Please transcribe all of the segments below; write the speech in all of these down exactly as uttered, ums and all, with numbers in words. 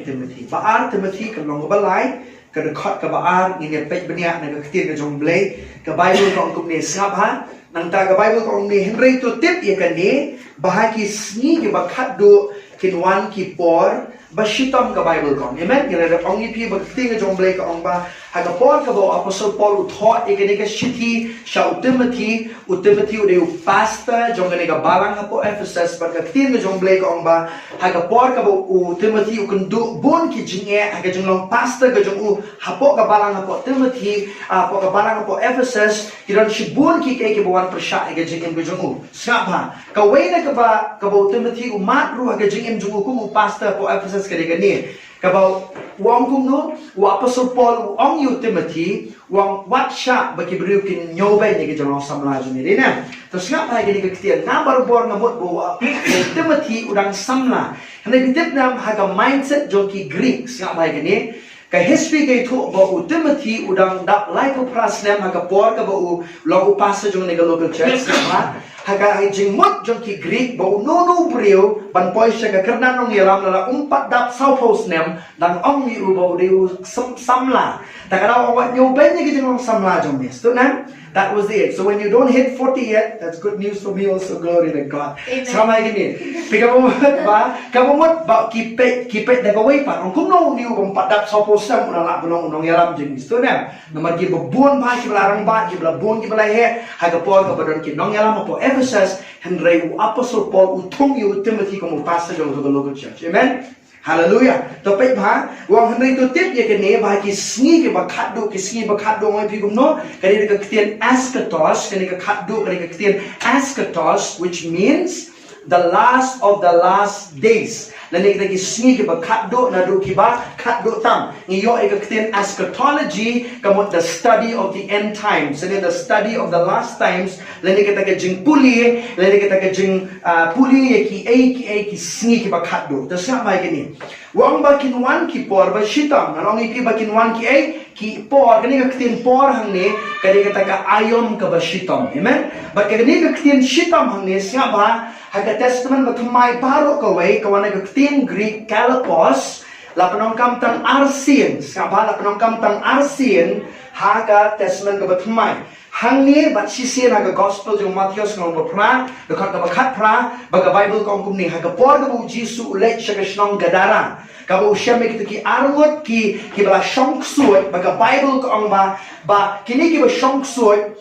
Timothy. Ba ar Timothy ka lynnong ba lai, ka dkhot kaba ar, ngin ïa peit bniah na ka ktien ka jong U Blei, ka Baibl ka ong kumne, sngap ha. Nangta ka Baibl ka ong kumne, hynrei to tip ïa kane, ba ha ki sngi kiba khatduh kin wan ki por ba shitom, ka Baibl ka ong. Amen. Ngi la dep ong ïa phi ba ka ktien ka jong U Blei ka ong ba ha ka por kaba u Apostol Paul u thoh ïa kane ka shithi sha u Timothy, u Timothy u dei u pastor jong kane ka balang hapoh Ephesus, bad ka ktien ka jong U Blei ka ong ba ha ka por kaba u Timothy u kynduh bun ki jingeh ha ka jinglong pastor ka jong u hapoh ka balang hapoh Timothy, ah, hapoh ka balang hapoh Ephesus, ki don shibun kiei kiei kiba wan pyrshah ïa ka jingim ka jong u. Sngap ha, kawei na kaba, kaba u Timothy u mad ruh ha ka jingim jong u kum u pastor hapoh Ephesus ka dei kane. Kaba u ong kumno, u Apostol Paul u ong ïa u Timothy, u ong wat shah ba ki briew kin ñiewbeiñ ïa ka jinglong samla jong ngi, dei ne? To sngap ha kane ka ktien, na barabor nga mut ba u, u Timothy u dang samla. Hynrei phi tip ne em ha ka mindset jong ki Greek, sngap ha kane, ka history ka ïathuh ba u Timothy u dang dap laiphew phra snem ha ka por kaba u long u pastor jong kane ka local church, sngap ha. Ha ka jingmut jong ki Greek ba uno uno u briew ban poi sha ka kyrdan nongïalam lada um pat dap sawphew snem, dang ong ïa u ba u dei u sam-, samla. Te ka daw ong wat ñiewbeiñ ïa ka jinglong samla jong me. Sngewthuh ne? That was the age. So when you don't hit forty yet, that's good news for me also. Glory to God. Amen. Sngap ha kine. Phi, kaba mut ba, kaba mut ba ki peit, ki peit da kawei pat. Ong kumno une u ba um pat dap sawphew snem u la lah ban long u nongïalam jong ngi. Sngewthuh ne? Namar kiba bun bha kiba la rangbah, kiba la bun kiba la heh ha ka por kaba don ki nongïalam hapoh Ephesus, hynrei u Apostol Paul u thung ïa u Timothy kum u pastor jong ka local church. Amen. Hallelujah. To peit bha, u ong hynrei to tip ïa kane ba ki sngi kiba khatduh, ki sngi ba khatduh, ong ïa phi kumno, ka dei ka ktien asketos, ka dei ka khatduh, ka dei ka ktien asketos, which means the last of the last days. Lane kita ki sngi kiba khatduh naduh kiba khatduh tam. Ngi ïoh ïa ka ktien eschatology, ka mut the study of the end times, lane the study of the last times, lane kita ka jingpule, lane kita ka jing, ah, pule ïa kiei kiei ki sngi kiba khatduh. To sngap mai kine. U ong ba kin wan ki por ba shitom. Ngan ong ïa phi ba kin wan kiei ki por, kane ka ktien por hangne ka dei kata ka aïom kaba shitom. Amen. Bad kane ka ktien shitom hangne, sngap bha, ha ka Testament Bathymmai baroh kawei ka wan na ka ktien Greek kalapos, la pyndonkam tang arsien. Sngap bha, la pyndonkam tang arsien ha ka Testament kaba thymmai. Hangne bad shisien ha ka Gospel jong u Mathaios lynnong ba phra, dkhot kaba khatphra, ba ka Baibl ka ong kumne, ha ka por kaba u Jisu u leit sha ka shnong Gadara, kaba u shem ïa kita ki arngut ki, kiba la shong ksuid, ba ka Baibl ka ong ba, ba kine kiba shong ksuid,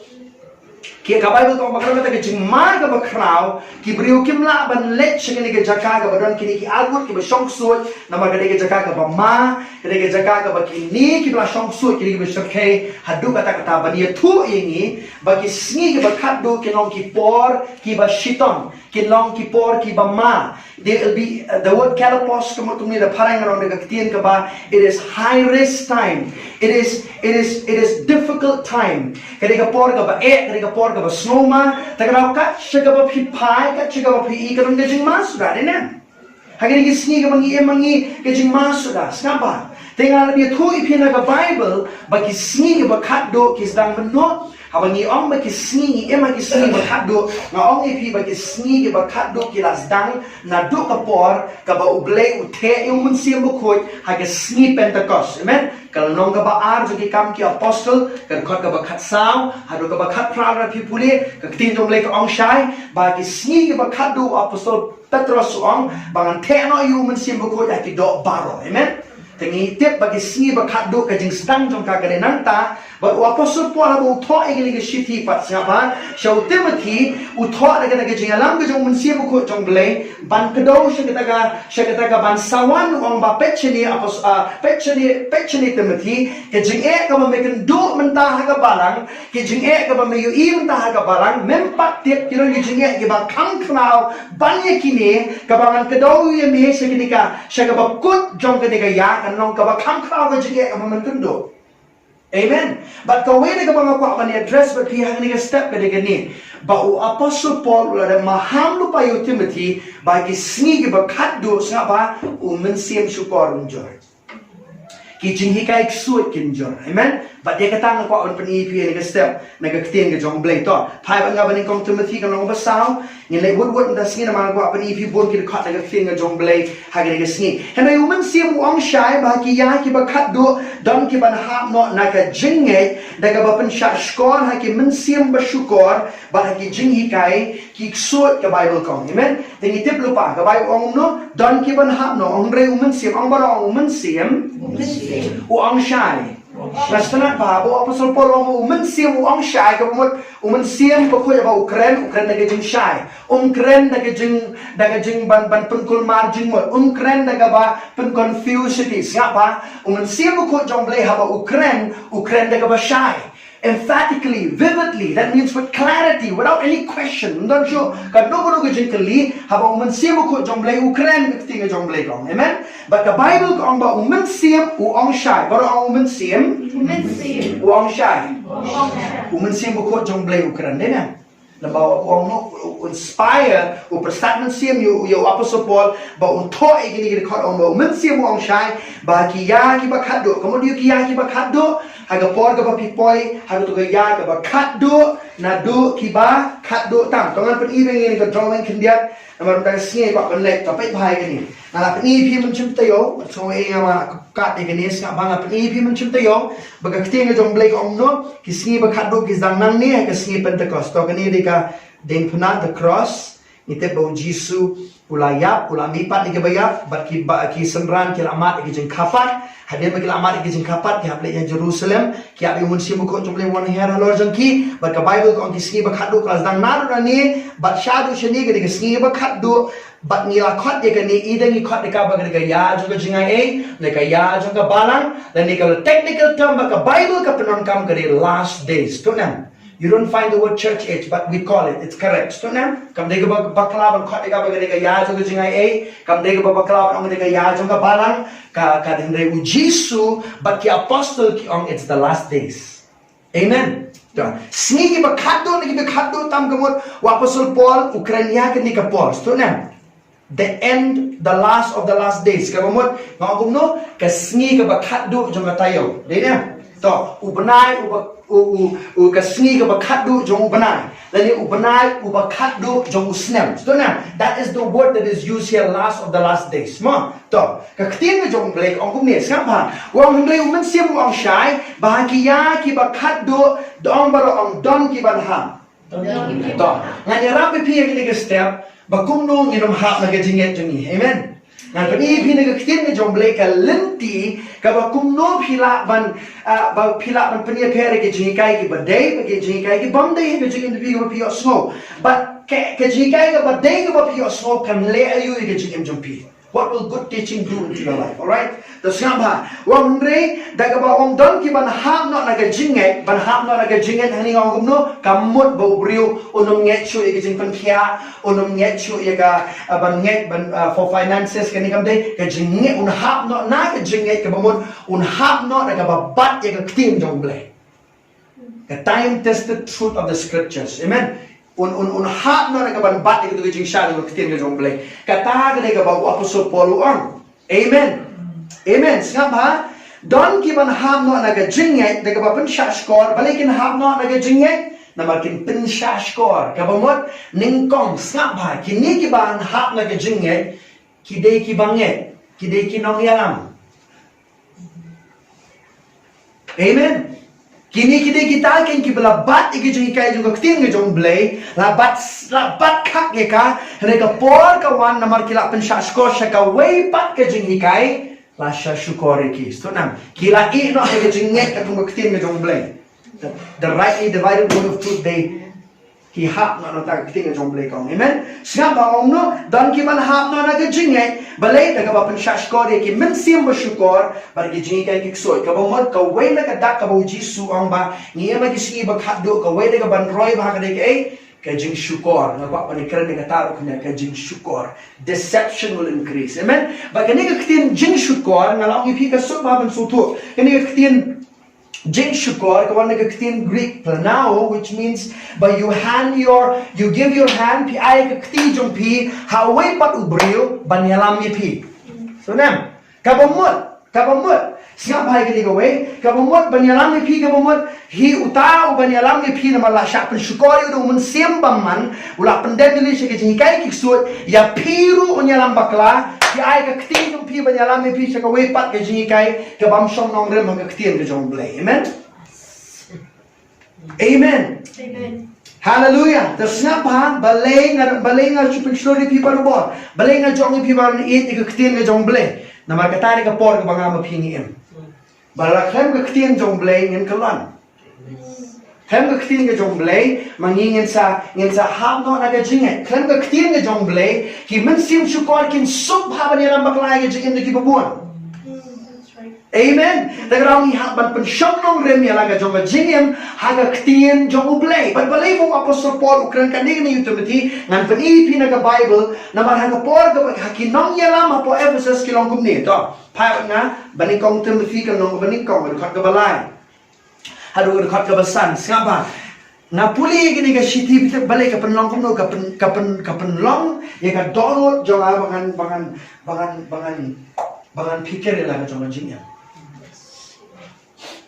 ki, ka Baibl ka ong ba ka don kata ka jingma kaba khraw, ki briew kim lah ban leit sha kane ka jaka kaba don kine ki arngut kiba shong ksuid, namar ka dei ka jaka kaba ma, ka dei ka jaka kaba kine kiba la shong ksuid, kine kiba shyrkhei haduh katta katta, ban ïathuh ïa ngi ba ki sngi kiba khatduh kin long ki por kiba shitom, kin long ki por kiba ma. There will be, uh, the word kalapos, ka mut kumne, da phareng ngan ong da ka ktien kaba, it is high risk time. It is, it is, it is difficult time. Ka dei ka por kaba eh, ka dei ka por kaba sngewma. Te ka daw kat sha kaba phi phai, kat sha kaba phi ïohi, ka don ka jingma suda, dei ne? Ha kine ki sngi kaba ngi im ma ngi, ka jingma suda, sngap bha. Te nga la ïathuh ïa phi na ka Baibl ba ki sngi kiba khatduh ki sdang mynno. Haba ngi ong ba ki sngi, ngi im ha ki sngi ba khatduh, nga ong ïa phi ba ki sngi kiba khatduh ki la sdang naduh ka por kaba U Blei u theh ïa U Mynsiem Bakhuid ha ka sngi Pentekost. Amen. Ka lynnong kaba ar jong Ki Kam ki Apostol, ka dkhot kaba khatsaw haduh kaba khatphra, lada phi pule, ka ktien jong U Blei ka ong shai ba ki sngi kiba khatduh u Apostol Petros u ong ba ngan theh noh ïa U Mynsiem Bakhuid ha ki doh baroh. Amen. Te ngi tip ba ki sngi ba khatduh ka jingsdang jong ka ka dei nangta. Bad u Apostol Paul haba u thoh ïa kane ka shithi pat, sngap bha, sha u Timothy, u thoh da kata ka jingïalam ka jong U Mynsiem Bakhuid jong U Blei ban kdew sha kata ka, sha kata ka ban sa wan, u ong ba peit shane, Apos-, ah, peit shane, peit shane Timothy, ka jingeh kaba me kynduh mynta ha ka balang, ka jingeh kaba me ïohi mynta ha ka balang, mem pat tip ki don ki jingeh kiba kham khraw ban ïa kine, kaba ngan kdew ïa me sha kane ka, sha kaba kut jong kane ka ïa, kan long kaba kham khraw ka jingeh kaba men kynduh. Amen. Bad kawei na kaba nga kwah ban address bad phi ha kane ka step ka dei kane, ba u Apostle Paul u la dep maham lypa ïa u Timothy ba ki sngi kiba khatduh, sngap bha, U Mynsiem Shukor un jur. Ki jinghikai ksuid kin jur. Amen. Bad ïa kata nga kwah ban pyni ïa phi ha kane ka step na ka ktien ka jong U Blei. To, phai bad nga ba nyngkong Timothy ka lynnong ba saw. Ngin leit wut wut mynta ka sngi namar nga kwah pyni ïa phi bun ki dkhot na ka ktien ka jong U Blei ha kane ka sngi. Hynrei U Mynsiem u ong shai ba ha ki ïa kiba khatduh don ki ban hap noh na ka jingngeit da kaba pynshah shkor ha ki mynsiem ba shukor bad ha ki jinghikai ki ksuid, ka Baibl ka ong. Amen. Te ngi tip lypa, ka Baibl ong kumno, don ki ban hap noh, ong hynrei U Mynsiem, ong baroh, ong U Mynsiem. U ong shai. Nga sngewtynnat ba, ba u Apostol Paul u ong U Mynsiem u ong shai, kaba mut U Mynsiem Bakhuid ba u kren, u kren da ka jingshai. Um kren da ka jing, da ka jing ban, ban pynkulmar jingmut. Um kren da kaba pynconfuse ïa ki. Sngap ba, U Mynsiem Bakhuid jong U Blei haba u kren, u kren da kaba shai. Emphatically, vividly, that means with clarity, without any question. Ym don shuh kano kano ka jingkylli, haba U Mynsiem Bakhuid jong U Blei u kren ka ktien ka jong U Blei ka ong. Amen. Bad ka Baibl ka ong ba U Mynsiem u ong shai. Baroh ong U Mynsiem. U Mynsiem. U ong shai. U ong shai. U Mynsiem Bakhuid jong U Blei u kren. Dei ne? Namar u ong u, u inspire, u pyrsad mynsiem ïa u, ïa u Apostol Paul, ba un thoh ïa kine ki dkhot, ong ba U Mynsiem u ong shai ba ha ki ïa kiba khatduh. Ka mut ïa ki ïa kiba khatduh, ha ka por kaba phi poi ha kato ka ïa kaba khatduh naduh kiba khatduh tam. To ngan pyni ïa ngi kane ka drawing khyndiat. Namar mynta ka sngi ba pynleit, to peit bha ïa kane. Nga la pyni ïa phi mynshym taïew, sngewbha ïa nga ma kat ïa kane, sngap ba nga pyni ïa phi mynshym taïew ba ka ktien ka jong U Blei ka ong kumno, ki sngi ba khatduh ki dang nangne ha ka sngi Pentekost. To kane dei ka diengphna, the cross. Ngi tip ba U Jisu u la ïap, u la mihpat na kiba ïap, bad ki ba, ki synran ki la mad ïa ki jingkha pat. Hadien ba ki la mad ïa ki jingkha pat, ki hap leit ha Jerusalem, ki ïap ïa U Mynsiem Bakhuid jong U Blei ban wan hiar halor jong ki. Bad ka Baibl ka ong ki sngi ba khatduh ka la sdang naduh nangne bad shaduh shane, ka dei ka sngi ba khatduh. Bad ngi la khot ïa kane, ida ngi khot ïa ka ba ka dei ka ïa jong ka jingai ei, ne ka ïa jong ka balang, lane ka technical term ba ka Baibl ka pyndonkam ka dei last days. To ne em? You don't find the word church age, but we call it. It's correct. To ne em? Kam dei kaba bakla ban khot ïa ka ba ka dei ka ïa jong ka jingai ei, kam dei kaba bakla ban ong ka dei ka ïa jong ka balang, ka, ka dei hynrei U Jisu bad ki apostol ki ong it's the last days. Amen. To, sngi kiba khatduh, ne kiba khatduh tam, ka mut u Apostol Paul u kren ïa kane ka por. To ne em? The end, the last of the last days. Kaba mut, nga ong kumno, ka sngi kaba khatduh jong ka taïew. Dei ne? To, u bnai, u ba, u, u, u, ka sngi kaba khatduh jong u bnai. Lane u bnai uba khatduh jong u snem. To ne em? That is the word that is used here, last of the last days. Mo? To, ka ktien ka jong U Blei ka ong kumne, sngap bha. U ong hynrei U Mynsiem u ong shai ba ha ki ïa kiba khatduh, da ong baroh ong don ki ban hap. To, ngan ïarap ïa phi ha kane ka step ba kumno ngin ym hap na ka jingngeit jong ngi. Amen. Ngan pyni ïa phi na ka ktien ka jong U Blei ka lynti kaba kumno phi lah ban, ah, ba phi lah ban pynïapher ïa ki jinghikai kiba dei bad ki jinghikai ki bym dei ha ka jingim jong phi kaba phi ïohsngew. Bad ka, ka jinghikai kaba dei kaba phi ïohsngew kan leh aïu ïa ka jingim jong phi. What will good teaching do into your life? Alright? To sngap bha. U ong hynrei, da kaba ong don ki ban hap noh na ka jingngeit, ban hap noh na ka jingngeit hangne nga ong kumno, ka mut ba u briew un ym ngeit shuh ïa ka jingpynkhiah, un ym ngeit shuh ïa ka, ah, ban ngeit ban, ah, for finances, kane kam dei ka jingngeit, un hap noh na ka jingngeit, kaba mut un hap noh na kaba bat ïa ka ktien jong U Blei. The time tested truth of the scriptures. Amen. Un, un, un hap noh na ka ban bat ïa ka, ka jingshai jong ka ktien ka jong U Blei. Kata ka dei kaba u Apostol Paul u ong. Amen. Amen. Sngap bha. Don ki ban hap noh na ka jingngeit, da kaba pynshah shkor, balei kin hap noh na ka jingngeit? Namar kin pynshah shkor. Kaba mut, nyngkong, sngap bha, kine ki ban hap na ka jingngeit, ki dei ki bangeit, ki dei ki nongïalam. Amen. Kine ki dei kita kin kiba la bat ïa ka jinghikai jong ka ktien ka jong U Blei, la bat, la bat khak ïa ka, hynrei ka por ka wan namar ki la pynshah shkor sha kawei pat ka jinghikai, la shah shukor ïa ki. Sngewthuh ne em? Ki la ïeh noh ïa ka jingngeit katkum ka ktien ka jong U Blei. The, the rightly divided word of truth, they Ki hap noh na ka ktien ka jong U Blei ka ong. Amen. Sngap ba ong noh, don ki ban hap noh na ka jingngeit. Balei? Da kaba pynshah shkor ïa ki mynsiem ba shukor bad ki jinghikai ki ksuid. Kaba mut kawei na ka dak kaba u Jisu u ong ba ngi ïa ma ki sngi ba khatduh, kawei da ka ban roi ba ka dei kaei? Ka jingshukor. Nga kwah ban ïakren ïa kata ruh kane, ka jingshukor. Deception will increase. Amen. Ba kane ka ktien jingshukor nga la ong ïa phi ka suk ba ban sngewthuh. Kane ka ktien jingshukor ka wan na ka ktien Greek planao, which means ba you hand your, you give your hand, phi ai ka kti jong phi ha uwei pat u briew ban ïalam ïa phi. Sngewthuh ne em? Kaba mut Kaba mut, sngap bha ïa kane kawei, kaba mut ban ïalam ïa phi, kaba mut, hi uta u ban ïalam ïa phi namar la shah pynshukor ïa u da u Mynsiem Bymman, u la pyndem ïa lei sha ka jinghikai ki ksuid, ïa phi ruh un ïalam bakla, ki ai ka ktien jong phi ban ïalam ïa phi sha kawei pat ka jinghikai, ka bym shong nongrim ha ka ktien ka jong U Blei. Amen. Amen. Amen. Hallelujah. Te sngap bha, balei nga, balei nga shu pynshlur ïa phi barabor. Balei nga jong ïa phi ban ïeit ïa ka ktien ka jong U Blei. Namar kata dei ka por kaba nga ma phi ngi im. Ba la khlem ka ktien jong U Blei ngin kyllon. Khlem ka ktien ka jong U Blei, ma ngi ngin sa, ngin sa hap noh na ka jingngeit. Khlem ka ktien ka jong U Blei, ki mynsiem shukor kin suk bha ban ïalam bakla ïa ka jingim da kiba bun. Amen. Te ka daw ngi hap ban pynshong nongrim ïa la ka jong ka jingim ha ka ktien jong U Blei. Bad balei ba u Apostol Paul u kren kane kane ïa u Timothy, ngan pyni ïa phi na ka Bible, namar ha ka por kaba ha ki nongïalam hapoh Ephesus ki long kumne. To, phai nga, banyngkong Timothy ka lynnong banyngkong, dkhot kaba lai haduh dkhot kaba san, sngap bha. Nga pule ïa kane ka shithi, balei ka pynlong kumno, ka pyn, ka pyn, ka pynlong ïa ka dohnud jong nga ba ngan, ba ngan, ba ngan, ba ngan, ba ngan pyrkhat ïa la ka jong ka jingim.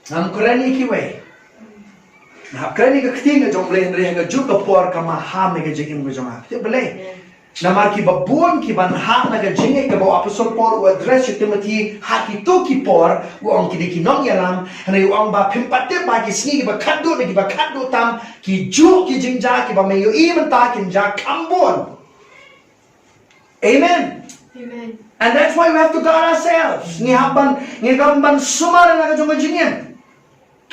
Ngam kren ïa kiwei. Nga hap kren ïa ka ktien ka jong U Blei, hynrei ha kajuh ka por ka maham ïa ka jingim ka jong nga. Te balei? Namar kiba bun kiban hap na ka jingngeit kaba u Apostol Paul u address ïa u Timothy ha kito ki por, u ong ki dei ki nongïalam, hynrei u ong ba phim pat tip ba ki sngi kiba khatduh ne kiba khatduh tam, ki juh ki jingjia kiba me ïohi mynta kin jia kham bun. Amen. Amen. And that's why we have to guard ourselves. Ngi hap ban, ngi hap ban sumar na ka jong ka jingim.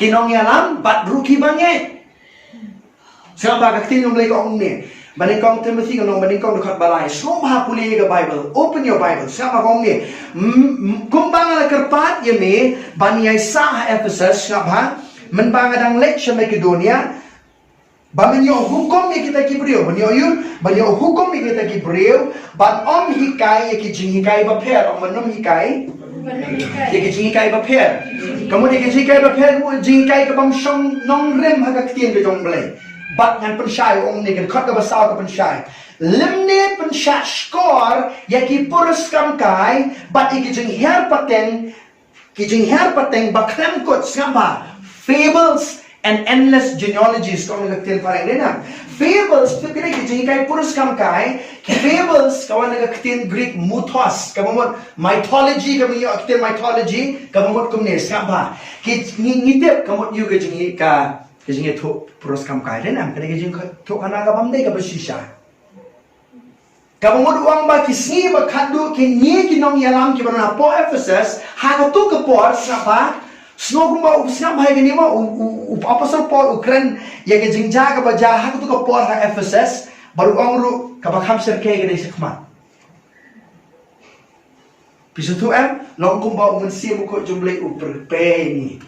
Ki nongïalam bad ruh kiba ngeit. Sngap bha ka ktien jong U Blei ka ong kumne. Banyngkong Timothy ka lynnong banyngkong dkhot ba lai. Sngap bha pule ïa ka Bible. Open your Bible. Sngap bha ka ong kumne. M-, m-, kumba nga la kyrpad ïa me ban ïaisah ha Ephesus, sngap bha. Mynba nga dang leit sha Makedonia, ba men ïoh hukum ïa kita ki briew, ban ïoh ïa, ban ïoh hukum ïa kita ki briew, ban ym hikai ïa ki jinghikai bapher, ong ban ym hikai ïa ki jinghikai bapher. Ka mut ïa ki jinghikai bapher, ka mut jinghikai ka bym shong nongrim ha ka ktien ka jong U Blei. Bad ngan pynshai, ong ne, ka dkhot kaba saw ka pynshai. Lymne pynshah shkor ïa ki puriskam kai, bad ïa ki jinghiar pateng, ki jinghiar pateng ba khlem kut, sngap bha, fables and endless genealogies, ka ong ka ktien phareng ne na. Fables, tip kine ki jinghikai puriskam kai, ki fables, ka wan na ka ktien Greek mythos, kaba mut mythology, kaba ïoh ka ktien mythology, kaba mut kumne, sngap bha. Ki ngi, ngi tip, ka mut ïoh ka jinghi, ka, ka jingïathuh puriskam kai, ne na, ka dei ka jingïathuh khana ka bym dei kaba shisha. Kaba mut u ong ba ki sngi ba khatduh kine ki nongïalam kiba don hapoh Ephesus, ha kato ka por, sngap bha, sngewbha u sngap bha ïa kane mo, u, u, u Apostol Paul u kren ïa ka jingjia kaba jia ha kato ka por ha Ephesus, bad u ong ruh kaba kham shyrkhei ka dei shakhmat. Phi sngewthuh em, long kumba u Mynsiem Bakhuid jong U Blei u prepare ïa ngi.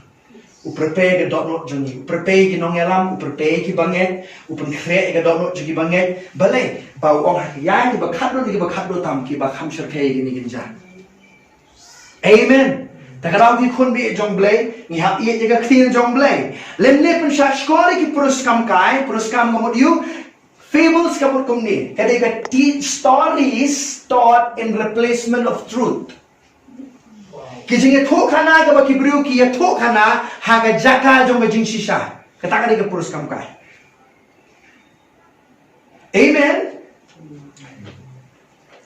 U prepare ka dohnud jong ngi. U prepare ki nongïalam, u prepare ki bangeit, u pynkhreh ïa ka dohnud jong ki bangeit. Balei, ba u ong ha ïa kiba khatduh ne kiba khatduh tam kiba kham shyrkhei ïa kine ki jingeh. Amen. Te ka daw ki khun baieit jong U Blei, ngi hap ïeit ïa ka ktien jong U Blei. Lymne pynshah shkor ïa ki puriskam kai, puriskam ka mut ïoh, fables ka mut kumne, ka dei ka ti-, stories told in replacement of truth. Ki jingïathuh khana kaba ki briew ki ïathuh khana ha ka jaka jong ka jingshisha. Kata ka dei ka puriskam kai. Amen.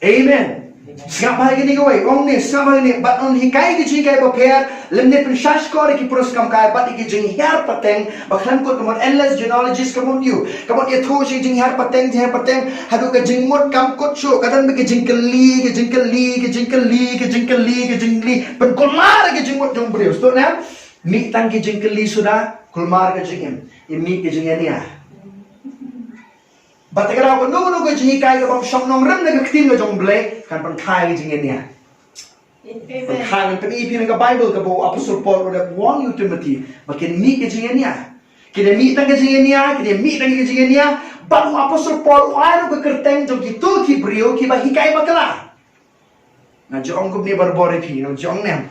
Amen. Sngap bha ïa kane kawei, ong ne, sngap bha ïa kane, bad ym hikai ki jinghikai bapher, lymne pynshah shkor ïa ki puriskam kai, bad ïa ki jinghiar pateng ba khlem kut, ka mut endless genealogies, ka mut ïoh, ka mut ïathuh shi jinghiar pateng, jinghiar pateng, haduh ka jingmut kam kut shuh, ka don bad ka jingkylli, ka jingkylli, ka jingkylli, ka jingkylli, ka jingkylli, pynkulmar ïa ka jingmut jong u briew. Sngewthuh ne? Mih tang ki jingkylli suda, kulmar ka jingim. Ïa mih ka jingïania. Bad te ka daw kano kano ka jinghikai kaba ym shong nongrim na ka ktien ka jong U Blei, kan pynkha ïa ka jingïania. Amen. Kan pynkha, ngan pyni ïa phi na ka Bible kaba u Apostol Paul u da warn ïa u Timothy ba kin mih ka jingïania. Kin ïa mih tang ka jingïania, kin ïa mih tang ka jingïania. Bad u Apostol Paul u ai ruh ka kyrteng jong kito ki briew kiba hikai bakla. Nga ju ong kumne barabor ïa phi, nga ju ong ne em.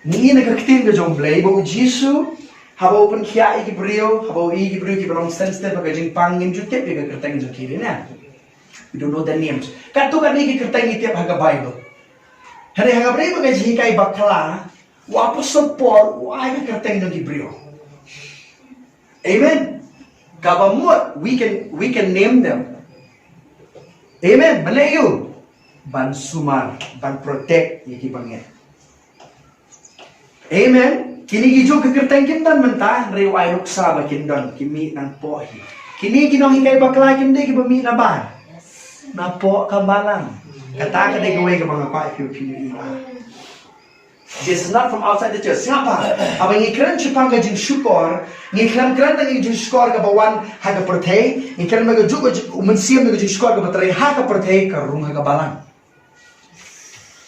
Ngi ïohi na ka ktien ka jong U Blei ba u Jisu, haba u pynkhiah ïa ki briew, haba u ïohi ïa ki briew kiba long sensitive ha ka jingpang, ngim ju tip ïa ka kyrteng jong ki, ne em. We don't know their names. Katto katne ki kyrteng ngi tip ha ka Bible. Hynrei ha kaba ïadei bad ka jinghikai bakla, u Apostol Paul u ai ka kyrteng jong ki briew. Amen. Kaba mut, we can, we can name them. Amen. Ban leh aïu? Ban sumar, ban protect ïa ki bangeit. Amen. Kine ki ju ka kyrteng kim don mynta, hynrei u ai nuksa ba kin don, ki mih nangpoh hi. Kine ki nonghikai bakla kim dei kiba mih na bai, napoh ka balang. Kata ka dei kawei kaba nga kwah ïa phi, phi ïa. This is not from outside the church. Sngap bha, haba ngi kren shaphang ka jingshukor, ngi khlem kren tang ïa ka jingshukor kaba wan ha ka pyrthei, ngi kren ba ka juk, ka juk, u mynsiem na ka jingshukor kaba trei ha ka pyrthei ka rung ha ka balang.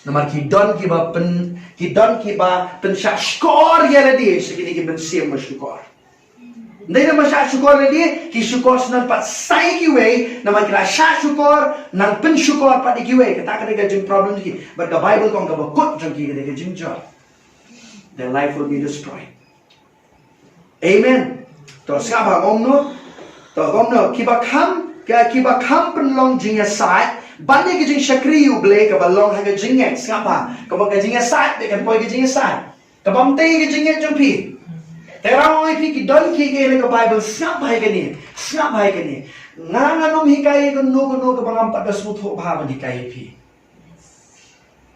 Namar ki don kiba pyn, ki don kiba pynshah shukor ïa lade sha kine ki mynsiem ba shukor. Ym dei namar shah shukor lade, ki shukor sha nang pat sa ïa kiwei, namar ki la shah shukor, nang pynshukor pat ïa kiwei, kata ka dei ka jingproblem jong ki. Bad ka Baibl ka ong kaba kut jong ki ka dei ka jingjop. Their life will be destroyed. Amen. To sngap bha, ong no. To ong no, kiba kham, ka, kiba kham pynlong jingïasaid ban ïa ka jingshakri U Blei kaba long ha ka jingngeit. Sngap bha, kaba ka jingïasaid, ba kan poi ka jingïasaid. Kaba ym tei ka jingngeit jong phi. Te nga ong ïa phi, ki don kiei kiei na ka Baibl, sngap bha ïa kane, sngap bha ïa kane. Nga ngan ym hikai ïa kano kano kaba ngam pat da sngewthuh bha ban hikai ïa phi.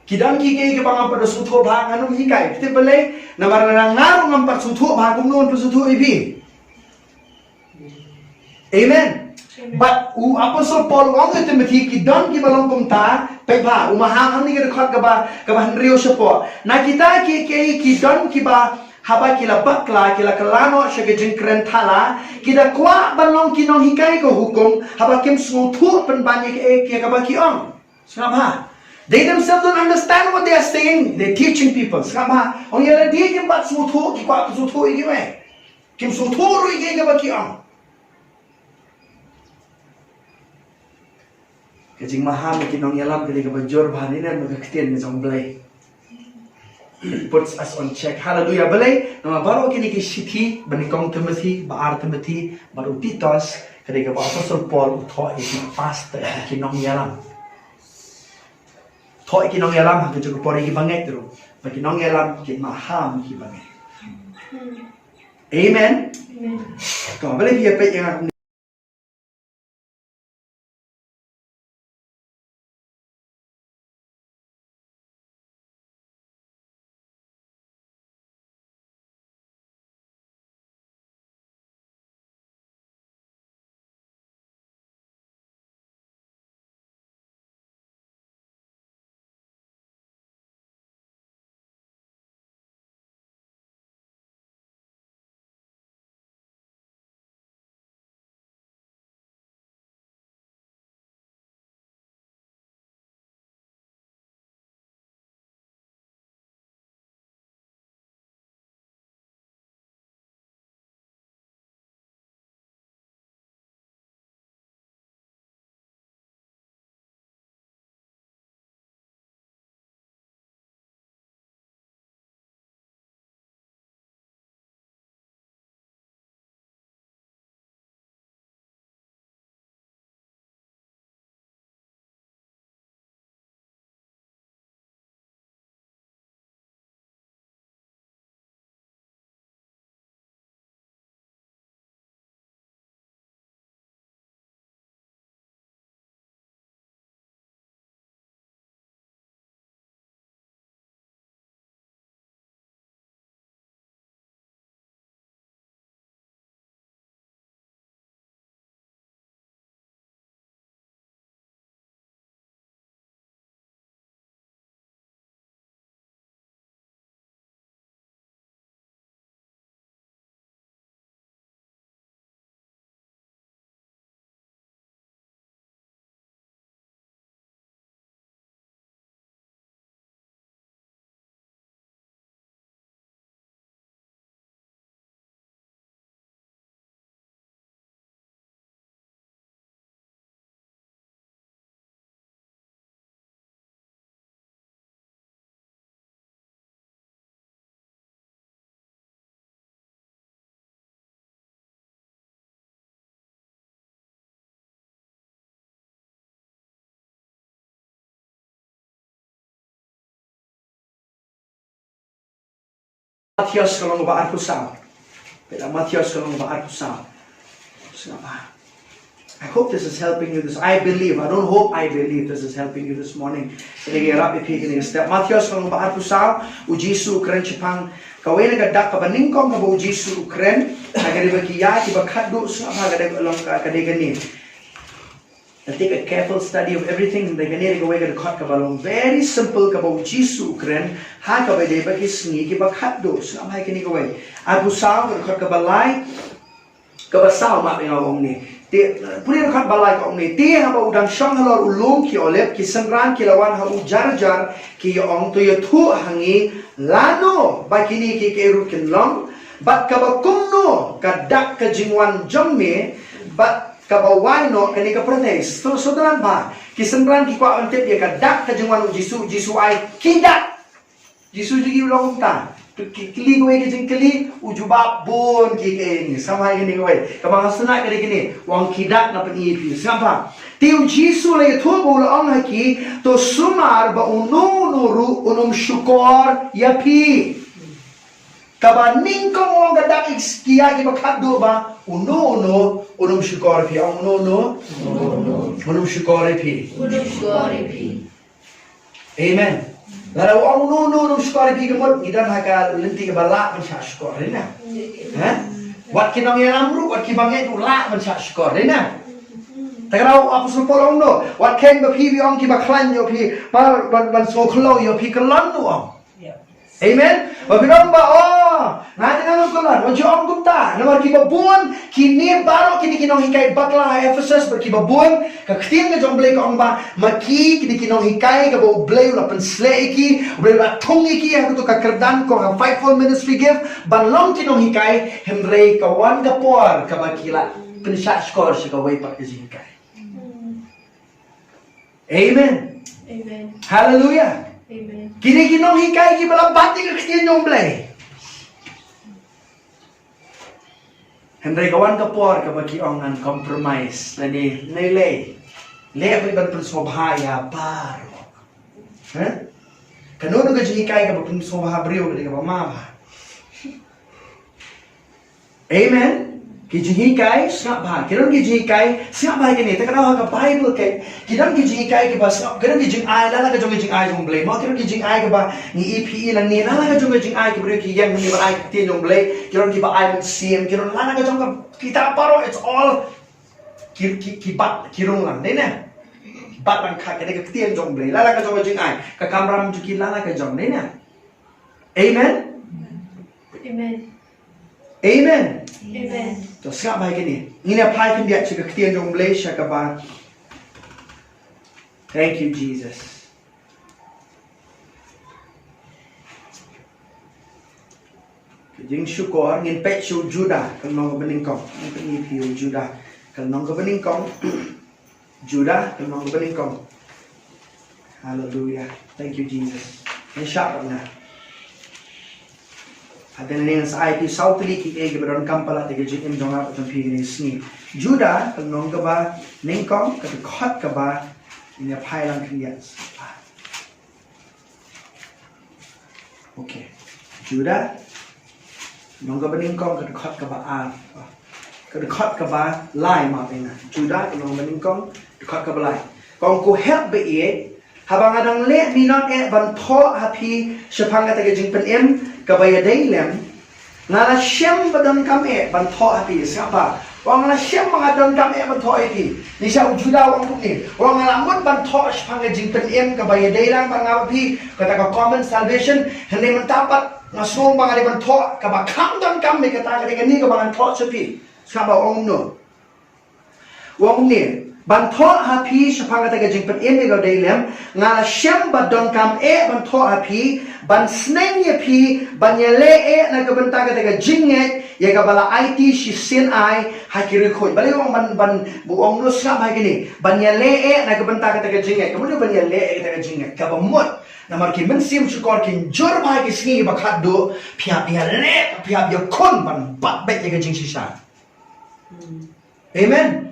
Ki don kiei kiei kiba ngam pat da sngewthuh bha, ngan ym hikai. Phi tip balei? Namar lada nga ruh ngam pat sngewthuh bha, kumno ngan pynsngewthuh ïa phi? Amen. Bad u Apostol Paul u ong ïa u Timothy, ki don kiba long kumta, peit bha, u maham hangne ka dkhot kaba, kaba hynriew shapoh. Na kita kiei kiei ki don kiba haba ki la bakla, ki la kylla noh sha ka jingkren thala, ki da kwah ban long ki nonghikai ka hukum, haba kim sngewthuh pynban ïa kaei kaei kaba ki ong. Sngap bha. They themselves don't understand what they are saying. They're teaching people. Sngap bha. Ong ïa lade kim pat sngewthuh, ki kwah pynsngewthuh ïa kiwei. Kim sngewthuh ruh ïa kiei kaba ki ong. Ka jingmaham ïa ki nongïalam ka dei kaba jur bha, ne, ne, ka ktien ka jong U Blei. It puts us on check. Hallelujah. Balei? Namar baroh kine ki shithi, ba nyngkong Timothy, ba ar Timothy, bad u Titus, ka dei kaba u Apostol Paul u thoh ïa ki pastor, ïa ki nongïalam. Thoh ïa ki nongïalam ha kajuh ka por ïa ki bangeit ruh. Ba ki nongïalam kin maham ïa ki bangeit. Amen. Amen. To, balei phi ïa peit ïa nga kumne? Mathaios ka lynnong ba arphew saw. Peit Mathaios ka lynnong ba arphew saw. Sngap bha. I hope this is helping you this. I believe. I don't hope, I believe this is helping you this morning. Kane ka ïarap ïa phi kane ka step. Mathaios ka lynnong ba arphew saw, u Jisu u kren shaphang kawei na ka dak kaba nyngkong kaba u Jisu u kren ha kane ba ki ïa kiba khatduh. Sngap bha, ka dei ka long ka, ka dei kane. I'll take a careful study of everything. Dei kane dei kawei ka dkhot kaba long very simple kaba u Jisu u kren ha kaba dei ba ki sngi kiba khatduh. Sngap bha ïa kane kawei. Arphew saw, ka dkhot kaba lai, kaba saw, map ïa nga, ong ne. Te, pule dkhot ba lai, ka ong ne: Te haba u dang shong halor u lum ki Olib, ki synran ki la wan ha u jar jar, ki ïa ong, To ïathuh ha ngi, lano ba kine kiei kiei ruh kin long, bad kaba kumno ka dak ka jingwan jong me, bad kaba wai noh kane ka pyrthei. So, so, to nang bha, ki synran ki kwah ban tip ïa ka dak ka jingwan u Jisu. U Jisu ai ki dak. Jisu jong ki u long kumta. To ki kylli kawei ka jingkylli, u jubab bun kiei kiei. Sngap bha ïa kane kawei. Kaba nga sngewtynnat ka dei kane, u ong ki dak, nga pyni ïa phi. Sngap bha. Te u Jisu u la ïathuh bad u la ong ha ki, To sumar ba uno uno ruh un ym shukor ïa phi. Kaba nyngkong, u ong, ka dak ïa ki ïa kiba khatduh ba uno uno un ym shukor ïa phi. Ong, uno uno un ym shukor ïa phi. Un ym shukor ïa phi. Amen. Lada u ong uno uno un ym shukor ïa phi, ka mut ngi don ha ka lynti kaba lah ban shah shukor, dei na? Ha? Wat ki nongïalam ruh, wat kiba ngeit ruh lah ban shah shukor, dei na? Te ka dei u Apostol Paul u ong, no. Wat kheiñ ba phi, phi ong, kiba khlaiñ ïa phi, ba ban, ban sngewkhyndew ïa phi, kyllon, u ong. Amen. Ba phi ong ba, oh, nga te nga nang kyllon. Wat ju ong kumta. Namar kiba bun, kine baroh kine ki nonghikai bakla ha Ephesus, bad kiba bun, ka ktien ka jong U Blei ka ong ba, ma ki, kine ki nonghikai kaba U Blei u la pynshlur ïa ki, U Blei u la thung ïa ki ha kato ka kyrdan ko ha fivefold ministry gift ban long ki nonghikai, hynrei ka wan ka por kaba ki la pynshah shkor sha kawei pat ka jinghikai. Amen. Amen. Hallelujah. Amen. Kine ki nonghikai kiba la bat ïa ka ktien jong U Blei. Hynrei ka wan ka por kaba ki ong ngan compromise lane ngan leh, leh beit ban pynsngewbha ïa baroh. Ha? Kano kano ka jinghikai kaba pynsngewbha briew ka dei kaba ma bha. Amen. Ki jinghikai, sngap bha. Ki don ki jinghikai, sngap bha kine. Te ka dei ha ka Bible ka, ki don ki jinghikai kiba sngap, ki don ki jingai, la la ka jong ki jingai jong U Blei. Mo, ki don ki jingai kiba ngi ïohi lane, la la ka jong ki jingai kiba briew ki ïeng hangne ban ai ka ktien jong U Blei. Ki don kiba ai mynsiem, ki don la la ka jong ka, kita baroh, it's all ki, ki, ki bat, ki rung lang, dei na? Ki bat lang ka, ka dei ka ktien jong U Blei. La la ka jong ka jingai. Ka kamram jong ki la la ka jong, dei na? Amen. Amen. Amen. Amen. To sngap bha kine. Ngin ïa phai khyndiat sha ka ktien jong U Blei sha kaba. Thank you, Jesus. Ka jingshukor, ngin peit sha u Judah, ka lynnong kaba nyngkong. Ngin peit, ngin peit u Judah, ka lynnong kaba nyngkong. Judah, ka lynnong kaba nyngkong. Hallelujah. Thank you, Jesus. Ngin shah pat na. Hadien ngan sa ai phi saw tylli kiei kiei kiba donkam palat ïa ka jingim jong nga bad jong phi kane ka sngi. Judah, ka lynnong kaba nyngkong, ka dkhot kaba, ngin ïa phai lang khyndiat. Okay. Judah, lynnong kaba nyngkong, ka dkhot kaba ar. Ka dkhot kaba lai, ma pynga. Judah, lynnong kaba nyngkong, dkhot kaba lai. Ka ong, Ko hep baieit, haba nga dang leh minot eh ban thoh ha phi shaphang kata ka jingpynim kaba ïadei lem, nga la shem ba donkam eh ban thoh ha phi. Sngap bha. U ong, nga la shem ba nga donkam eh ban thoh ha phi. Ngi sha u Judah u ong kumne. U ong, nga la mut ban thoh shaphang ka jingpynim kaba ïadei lang bad nga bad phi, kata ka common salvation. Hynrei mynta pat nga sngew ba nga dei ban thoh kaba kham donkam, kata ka dei kane kaba ngan thoh sha phi. Sngap bha u ong kumno. U ong kumne, ban thoh ha phi shaphang kata ka jingpynim kaba ïadei lem, nga la shem ba donkam eh ban thoh ha phi, ban sneng ïa phi ban ïaleh eh na ka bynta kata ka jingngeit ïa kaba la aiti shisien ai ha ki riewkhuid. Balei u ong ban, ban, u ong kumno? Sngap bha kine. Ban ïaleh eh na ka bynta kata ka jingngeit. Kumno ban ïaleh eh kata ka jingngeit? Kaba mut, namar ki mynsiem shukor kin jur bha ha ki sngi ba khatduh, phi hap ïaleh, phi hap ïakhun ban bat beit ïa ka jingshisha. Amen.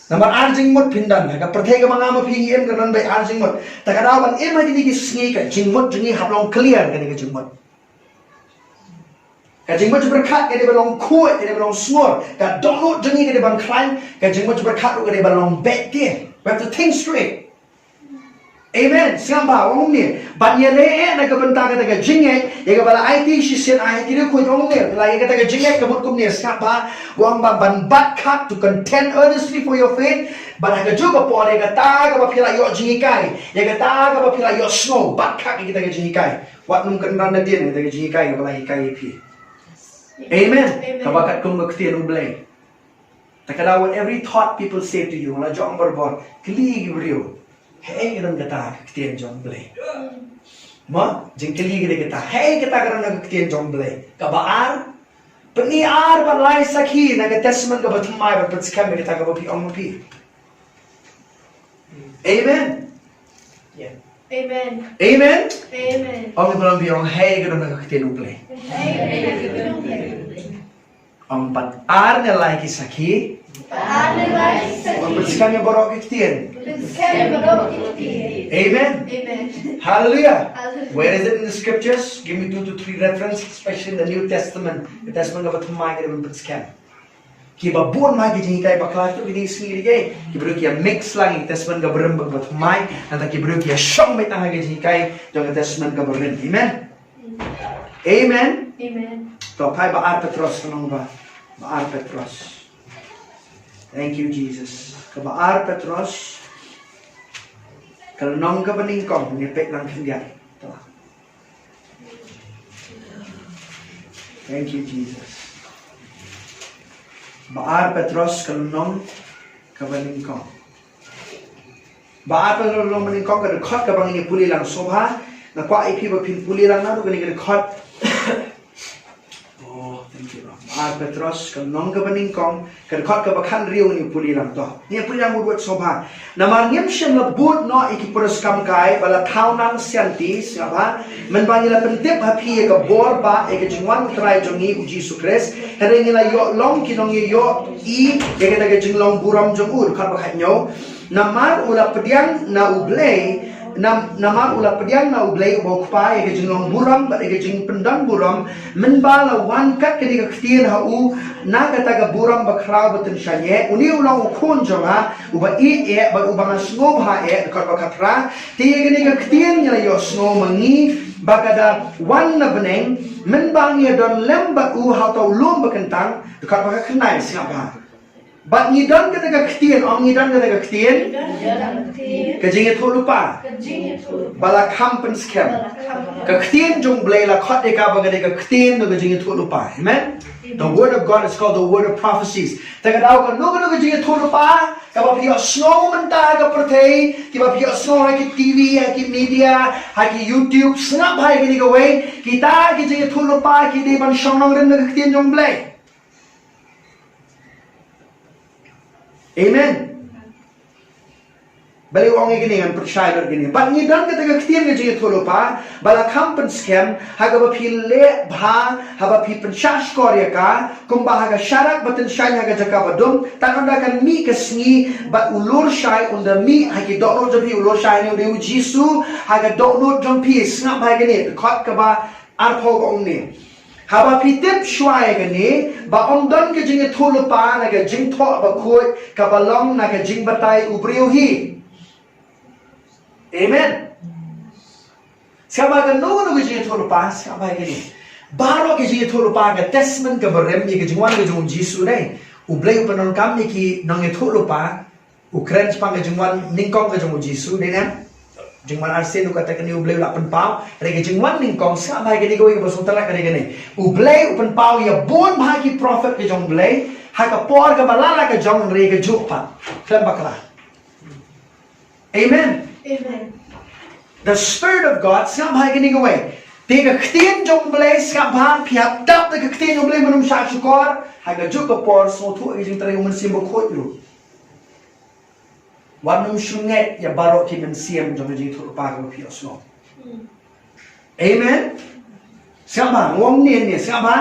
Namar ar jingmut phin don. Ha ka pyrthei kaba nga ma phi ngi im ka don beit ar jingmut. Te ka daw ban im ha kine ki sngi ka jingmut jong ngi hap long clear kane ka jingmut. Ka jingmut jingpyrkhat ka dei ban long khuid, ka dei ban long sngur. Ka dohnud jong ngi ka dei ban khlaiñ, ka jingmut jingpyrkhat ruh ka dei ban long beit. We have to think straight. Amen. Sngap bha, ong kumne. Ban ïaleh eh na ka bynta kata ka jingngeit ïa kaba la aiti shisien ha Kynriew Khuid, ong kumne. La ïa kata ka jingngeit ka mut kumne, sngap bha. Ong ba ban bat khap, to contend earnestly for your faith. Bad ha kajuh ka por ïa kata kaba phi la ïoh jinghikai, ïa kata kaba phi la ïohsngew, bat khap ïa kata ka jinghikai. Wat nym kynran nadien ïa kata ka jinghikai kaba la hikai ïa phi. Amen. Amen. Kaba katkum ka ktien U Blei. Te ka daw, with every thought people say to you, la jong barabor, kylli ki briew, hei ka don kata ka ktien jong Blei. Ma, jingkylli ka dei kata, hei kata ka don ka ktien jong Blei. Kaba ar, pyni ar bad lai sakhi na ka testament kaba thymmai bad pynskhem ïa kata kaba phi ong ma phi. Amen. Yeah. Amen. Amen. Amen. Ong ïa phi, ong hei ka don ka ktien U Blei. Amen. Ong bad ar ne lai ki sakhi. Bad ar ne lai ki sakhi. Ong pynskhem ïa baroh ki ktien. Pynskhem ïa baroh ki ktien. Amen. Amen. Hallelujah. Hallelujah. Where is it in the scriptures? Give me two to three references, especially in the New Testament. The Testament kaba thymmai ka dei ban pynskhem. Kiba bun ma ki jinghikai bakla tu ki dei sngi dei. Ki briew ki ïa mix lang ïa ka testament kaba rim bad kaba thymmai. Nangta ki briew ki ïa shong beit tang ha ki jinghikai jong ka testament kaba rim. Amen. Amen. Amen. To phai ba ar Petros ka nong ba. Ba ar Petros. Thank you, Jesus. Kaba ar Petros. Ka lynnong kaba nyngkong, ngi peit lang khyndiat. To. Thank you, Jesus. Ba ar Petros ka lynnong kaba nyngkong. Ba ar Petros ka lynnong kaba nyngkong, ka dkhot kaba ngin ïa pule lang sngewbha. Nga kwah ïa phi ba phin pule lang naduh kane ka dkhot. Oh, thank you, Lord. Ba ar Petros ka lynnong kaba nyngkong, ka dkhot kaba khathynriew ngin ïa pule lang to. Ngin ïa pule lang wut wut sngewbha. Namar ngim shym la bud noh ïa ki pyrshah kam kai ba la thaw nang sha lynti, sngap bha. Mynba ngi la pyntip ha phi ïa ka bor ba ïa ka jingwan U Trai jong ngi U Jisu Khrist. Hynrei ngi la ïoh long ki nongïaid ïa kata ka jinglong burom jong u, dkhot ba khathynñiew. Namar u la pdiang na U Blei, nam, namar u la pdiang na U Blei uba U Kpa ïa ka jinglong burom bad ïa ka jingpyndon burom, mynba la wan kat kane ka ktien ha u na kata ka burom bakhraw ba tyngshaiñ eh. Une u long u khun jong nga uba ïeit eh bad uba nga sngewbha eh, dkhot ba khatphra. Te ïa kane ka ktien ngi la ïohsngew ma ngi ba ka da wan na bneng, mynba ngi ïa don lem bad u ha uta u lum ba kyntang, dkhot ba khatkhyndai, sngap bha. Bad ngi don kata ka ktien, ong ngi don kata ka ktien. Ka jingïathuhlypa ba la kham pynskhem. Ka ktien jong U Blei la khot ïa ka ba ka dei ka ktien jong ka jingïathuhlypa. Amen. The word of God is called the word of prophecies. Te ka daw kano kano ka jingïathuhlypa kaba phi ïohsngew mynta ha ka pyrthei, kiba phi ïohsngew ha ki T V, ha ki media, ha ki YouTube, sngap bha ïa kine kawei, kita ki jingïathuhlypa ki dei ban shong nongrim na ka ktien jong U Blei. Amen. Balei u ong ïa kine, ngan pynshai lut ïa kine. Bad ngi don kata ka ktien ka jingïathuhlypa ba la kham pynskhem, ha kaba phi leh bha, haba phi pynshah shkor ïa ka, kumba ha ka sharak ba tyngshaiñ ha ka jaka ba dum, tang ynda kan mih ka sngi bad u lur shai, ynda mih ha ki dohnud jong phi, u lur shai ne u dei U Jisu, ha ka dohnud jong phi, sngap bha ïa kine, dkhot kaba arphew ka ong ne. Haba phi tip shuwa ïa kane, ba ym don ka jingïathuhlypa na ka jingthoh bakhuid kaba long na ka jingbatai u briew hi. Amen. Sngap bha, kano kano ka jingïathuhlypa, sngap bha ïa kane. Baroh ka jingïathuhlypa ka testament kaba rim, ïa ka jingwan ka jong U Jisu ne. U Blei u pyndonkam ïa ki nongïathuhlypa, u kren shaphang ka jingwan nyngkong ka jong U Jisu, dei ne em? Jingwan arsien ruh kata kane U Blei u la pynpaw, hynrei ka jingwan nyngkong, sngap bha ïa kane kawei kaba sngewtynnat ka dei kane. U Blei u pynpaw ïa bun bha ki prophet ka jong U Blei ha ka por kaba la la ka jong, hynrei kajuh pat khlem bakla. Amen. Amen. The Spirit of God, sngap bha ïa kane kawei. Te ka ktien jong U Blei, sngap bha, phi hap dap da ka ktien jong U Blei, mynnym shah shukor, ha kajuh ka por sngewthuh ïa ka jingtrei U Mynsiem Bakhuid ruh. Wat nym shu ngeit ïa baroh ki mynsiem jong ka jingïathuhlypa kaba phi ïohsngew. Amen. Sngap bha, nga ong ne ne, sngap bha.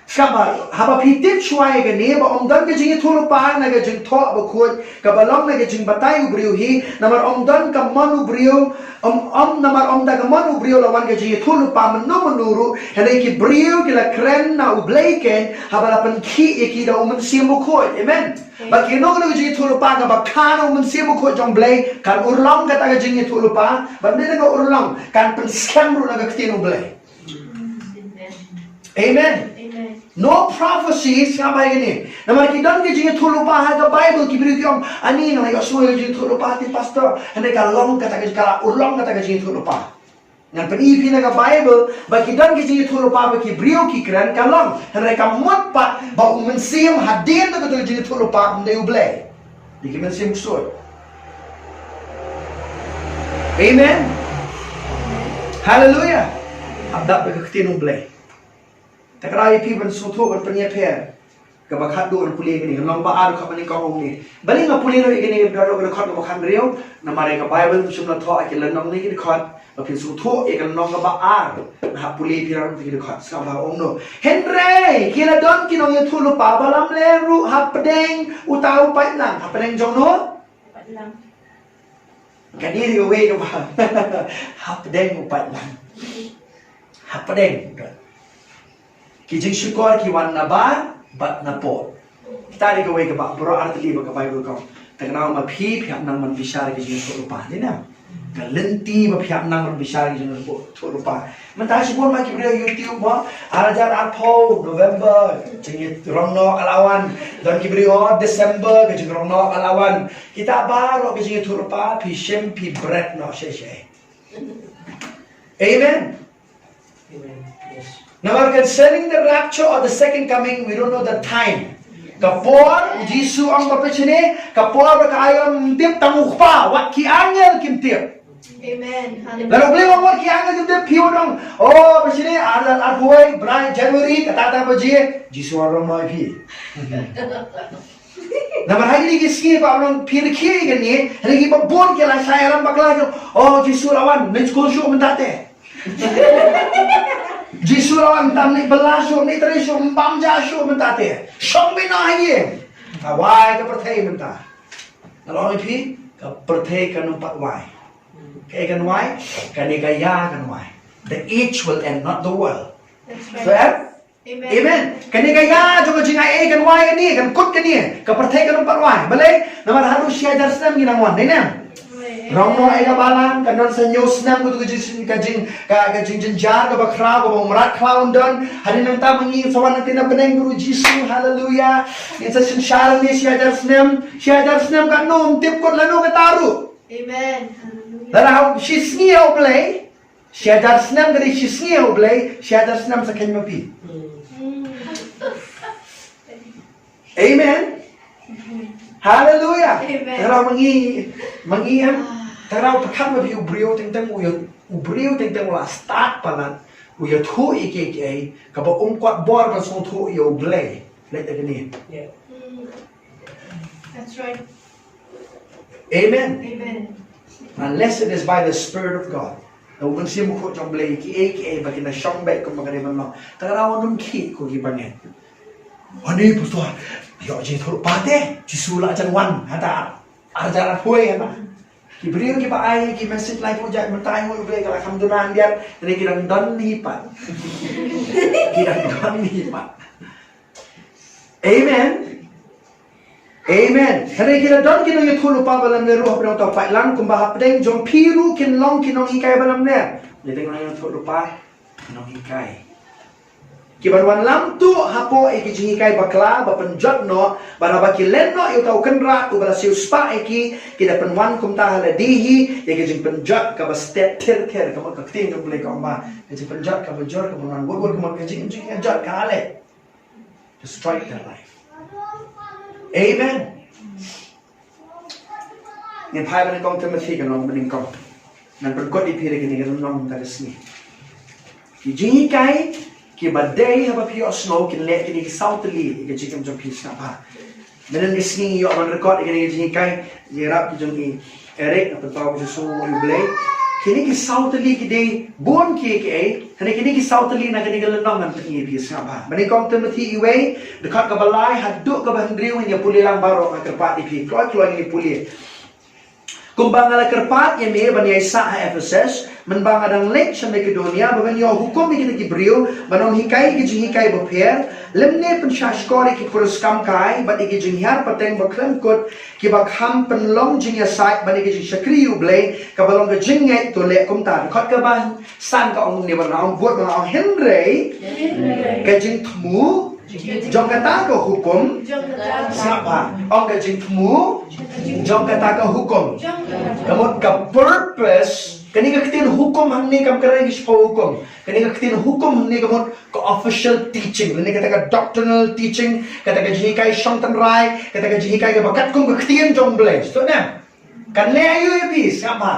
Sngap bha, haba phi tip shuwa ïa kane ba ym don ka jingïathuhlypa na ka jingthoh bakhuid kaba long na ka jingbatai u briew hi, namar ym don ka mon u briew, ym, ym, namar ym da ka mon u briew la wan ka jingïathuhlypa mynno mynno ruh, hynrei ki briew ki la kren na U Blei keiñ haba la pynkhih ïa ki da U Mynsiem Bakhuid. Amen. Ba ki nong ka jingïathuhlypa kaba kha na U Mynsiem Bakhuid jong U Blei, kan urlong kata ka jingïathuhlypa, bad ym dei tang ka urlong, kan pynskhem ruh na ka ktien U Blei. Amen. Amen. No prophecy, sngap bha ïa kane. Namar ki don ka jingïathuhlypa ha ka Bible, ki briew ki ong, ani nga la ïohsngew ïa ka jingïathuhlypa te pastor, hynrei ka long kata ka, ka urlong kata ka jingïathuhlypa. Ngan pyni ïa phi na ka Bible ba ki don ki jingïathuhlypa ba ki briew ki kren ka long. Hynrei ka mut pat ba U Mynsiem hadien ba ka don ka jingïathuhlypa, ym dei U Blei. Dei ki mynsiem ksuid. Amen. Haleluya. Hap dap da ka ktien U Blei. Te ka dei ïa phi ban sngewthuh ban pynïapher. Kaba khatduh ngan pule kane, ka lynnong ba ar, dkhot ba nyngkong ong ne. Balei nga pule noh ïa kane, ka dkhot kaba khathynriew, namar ïa ka Bible ym shym la thoh ïa ki lynnong ne ki dkhot ba phin sngewthuh ïa ka lynnong kaba ar. Nga hap pule ïa phi ruh ïa ki dkhot, sngap bha, ong no. Hynrei ki la don ki nongïathuhlypa ba lamler ruh hapdeng uta u paidlang, hapdeng jong no? Paidlang. Kane dei kawei kaba hapdeng u paidlang. Hapdeng. Ki jingshukor ki wan nabar bad napoh. Kita dei kawei kaba baroh artylli ba ka Bible ka ong. Te kane ma phi, phi hap nang ban bishar ki jingïathuhlypa, dei ne? Ka lynti ba phi hap nang ban bishar ki jingïathuhlypa. Mynta shibun ma ki briew YouTube mo, ar hajar arphew November, jingïaryngnoh ka la wan. Don ki briew, oh, December, ka jingïaryngnoh ka la wan. Kita baroh ki jingïathuhlypa phi shim phi bret noh shisha. Amen. Amen. Yes. Namar concerning the rapture or the second coming, we don't know the time. Ka por, u Jisu ong ba pynshane, ka por ba ka aïom ym tip tang u Kpa, wat ki angel kim tip. Amen. Hallelujah. Lada U Blei u ong wat ki angel kim tip, phi wan ong, oh, pynshane, ar hajar arphew wei, bnai January, kata kata baje, Jisu u wan rong noh ïa phi. Namar ha kine ki sngi ba long phi rkhie ïa kane, ha kine ki ba bun ki la shah ïalam bakla ki, oh, Jisu la wan, leit skul shuh mynta te. Jisu la wan, tam leit bylla shuh, leit trei shuh, bam ja shuh mynta te. Shong beit noh ha ïing. Ka wai ka pyrthei mynta. Nga la ong ïa phi, ka pyrthei kan ym pat wai. Kaei kan wai? Kane ka ïa kan wai. The age will end, not the world. That's right. Fair? Amen. Amen. Kane ka ïa jong ka jingai ei kan wai kane, kan kut kane. Ka pyrthei kan ym pat wai. Balei? Namar haduh shi hajar snem ngi nang wan, dei ne? Amen. Rong noh ei ka balang, kan don sa hynñiew snem kato ka jing, ka jing, ka, ka jingjynjar kaba khraw, kaba u mrad khlaw un don. Hadien nangta ma ngi sa wan na kane ka bneng bad u Jisu, haleluya. Ngin sa synshar ne shi hajar snem, shi hajar snem katno, ym tip kut lano kata ruh. Amen. Haleluya. Lada ha shi sngi ha U Blei, shi hajar snem ka dei shi sngi ha U Blei, shi hajar snem sa kheiñ ma phi. Amen. Haleluya. Amen. Te nga ong ma ngi, ma ngi em, te nga ong pyrkhat ma phi, u briew teng teng u ïa, u briew teng teng u la stad palat, u ïathuh ïa kiei kiei, kaba um kwah bor ban sngewthuh ïa U Blei. Leit da kane. Yeah. That's right. Amen. Amen. Unless it is by the Spirit of God. Da u Mynsiem Bakhuid jong U Blei, kiei kiei ba kin da shong beit kumba ka dei ban long. Te nga ong ym khih ko ki bangeit. Ani pastor, ïoh jingïathuhlypa te, Jisu la jan wan, hata ar hajar arphew hata. Ki briew kiba ai ki message laiphew jait mynta, ai ngut U Blei ka la kham duna hyndiat, hynrei ki dang don hi pat. Ki dang don hi pat. Amen. Amen. Hynrei ki la don ki nongïathuhlypa ba lamler ruh hapdeng uta u paidlang, kumba hapdeng jong phi ruh kin long ki nonghikai ba lamler. Ki dei ki nongïathuhlypa, ki nonghikai. Ki ban wanlam tuh hapoh ïa ki jinghikai bakla ba pynjot noh, bad haba ki len noh ïa uta u kynrad uba la siewspah ïa ki, ki da pynwan kumta ha lade hi ïa ki jingpynjot kaba stet thir thir, ka mut ka ktien jong U Blei ka ong ba ka jingpynjot kaba jur, kaba wan wut wut, ka mut ka jing, jingpynjot ka leh. To strike their life. Amen. Ngin phai ba nyngkong Timothy ka lynnong ba nyngkong. Ngan pynkut ïa phi da kane ka lynnong mynta ka sngi. Ki jinghikai kiba dei haba phi ïohsngew kin leh kine ki saw tylli ïa ka jingim jong phi, sngap bha. Mynhynnin ka sngi ngi ïoh ban record ïa kane ka jinghikai, ïarap ki jong i Eric, nga pynpaw ka jingsngewnguh ïa U Blei. Kine ki saw tylli ki dei bun ki, ki ei, hynrei kine ki saw tylli na kane ka lynnong ngan pyni ïa phi, sngap bha. Mynnyngkong Timothi wei, dkhot kaba lai haduh kaba hynriew, ngin ïa pule lang baroh, nga kyrpad ïa phi, kloi kloi ngin ïa pule. Kumba nga la kyrpad ïa me ban ïaisah ha Ephesus, mynba nga dang leit sha Makedonia, ba men ïoh hukum ïa kita ki briew ban ym hikai ïa ki jinghikai bapher, lymne pynshahshkor ïa ki puriskam kai bad ïa ki jinghiar pateng bakhlem kut, kiba kham pynlong jingïasaid ban ïa ki jingshakri ïa U Blei, kaba long ka jingngeit. To leh kumta. Dkhot kaba san ka ong kumne, ba nga ong bud, ba nga ong hynrei ka jingthmu jong kata ka hukum. Sngap bha. Ong ka jingthmu jong kata ka hukum. Ka mut ka purpose, kane ka ktien hukum hangne kam kren ki shiphew hukum. Kane ka ktien hukum hangne ka mut ka official teaching, lane kata ka doctrinal teaching, kata ka jinghikai shong tynrai, kata ka jinghikai kaba katkum ka ktien jong U Blei. Sngewthuh ne? Kan leh aïu ïa phi, sngap bha.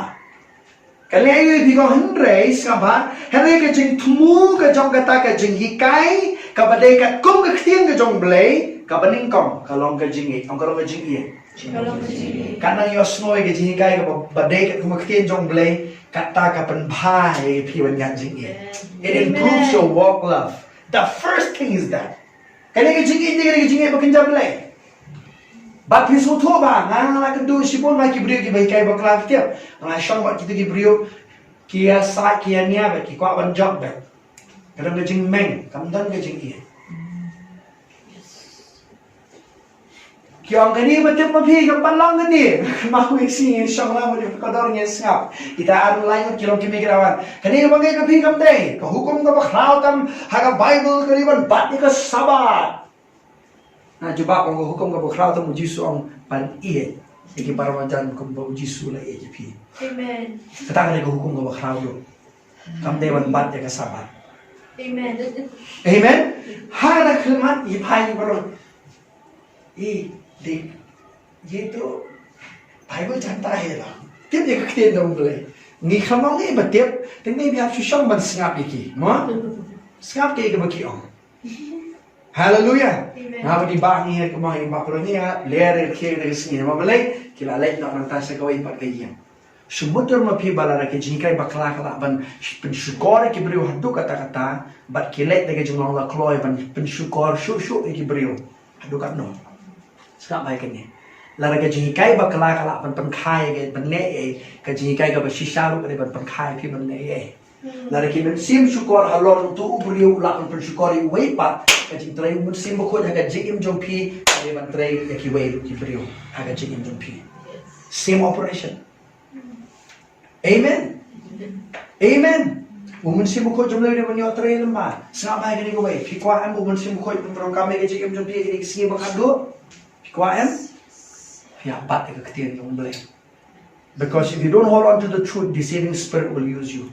Kan leh aïu ïa phi, ko hynrei, sngap bha, hynrei ka jingthmu ka jong kata ka jinghikai kaba dei katkum ka ktien ka jong U Blei, kaba nyngkong ka long ka jingngeit, ong ka long ka jingngeit. Ka long ka jingngeit. Kan nang ïohsngew ïa ka jinghikai kaba, ba dei katkum ka ktien jong U Blei, kata ka pynbha ïa phi ban ïaid jingngeit. It improves your walk, love. The first thing is that. Kane ka jingngeit, kane ka jingngeit ba kynja Blei. Bad phi sngewthuh ba nga, nga la kynduh shibun bha ki briew kiba hikai bakla ki tip. Nga la shong bad kita ki briew, ki ïasaid, ki ïania bad ki kwah ban jop bad. Ka don ka jingmeng, kam don ka jingngeit. Ki ong kane ba tip ma phi kam pat long kane. Ma phi sngi shong lang bad ka dor ngi sngap. Kita ar lai ngut ki long ki mei ki dawan. Kane ba ngeit ma phi kam dei. Ka hukum kaba khraw tam ha ka Baibl ka dei ban bat ïa ka Sabbath. Na jubab ong ka hukum kaba khraw tam, U Jisu ong ban ïeit ïa ki para marjan kumba U Jisu u la ïeit ïa phi. Amen. Kata ka dei ka hukum kaba khraw ruh. Kam dei ban bat ïa ka Sabbath. Amen. Amen. Ha na khmat i phai i baroh. I dik. Ïa to Baibl janta hi la. Tip ïa ka ktien jong U Blei. Ngi kham ong ngi ba tip, teng ngi biang shu shong ban sngap ïa ki. Mo? Sngap ïa ki ba ki ong. Haleluya. Amen. Nga ba di ba ngi ha ka ma i ba pro ngi ha ler ïa ki da ka sngi. Ma balei ki la leit noh nangta sa kawei pat ka ïing. Shu mut dur ma phi ba lada ka jinghikai bakla ka lah ban pynshukor ïa ki briew haduh katta katta, bad ki leit da ka jinglong la kloi ban pynshukor shuh shuh ïa ki briew haduh katno. Sngap bha ïa kane. Lada ka jinghikai bakla ka lah ban pynkha ïa ka ban leh ïa ka jinghikai kaba shisha ruh ka dei ban pynkha ïa phi ban leh ïa. Lada ki mynsiem shukor halor uto u briew u lah ban pynshukor ïa uwei pat, ka jingtrei u Mynsiem Bakhuid ha ka jingim jong phi ka dei ban trei ïa kiwei ruh ki briew ha ka jingim jong phi. Same operation. Amen. Amen. U Mynsiem Bakhuid jong U Blei u dei ban ïoh trei lem bad. Sngap bha ïa kane kawei. Phi kwah em u Mynsiem Bakhuid un pyndonkam ïa ka jingim jong phi ha kine ki sngi ba khatduh? Phi kwah em? Phi hap bat ïa ka ktien jong U Blei. Because if you don't hold on to the truth, deceiving spirit will use you.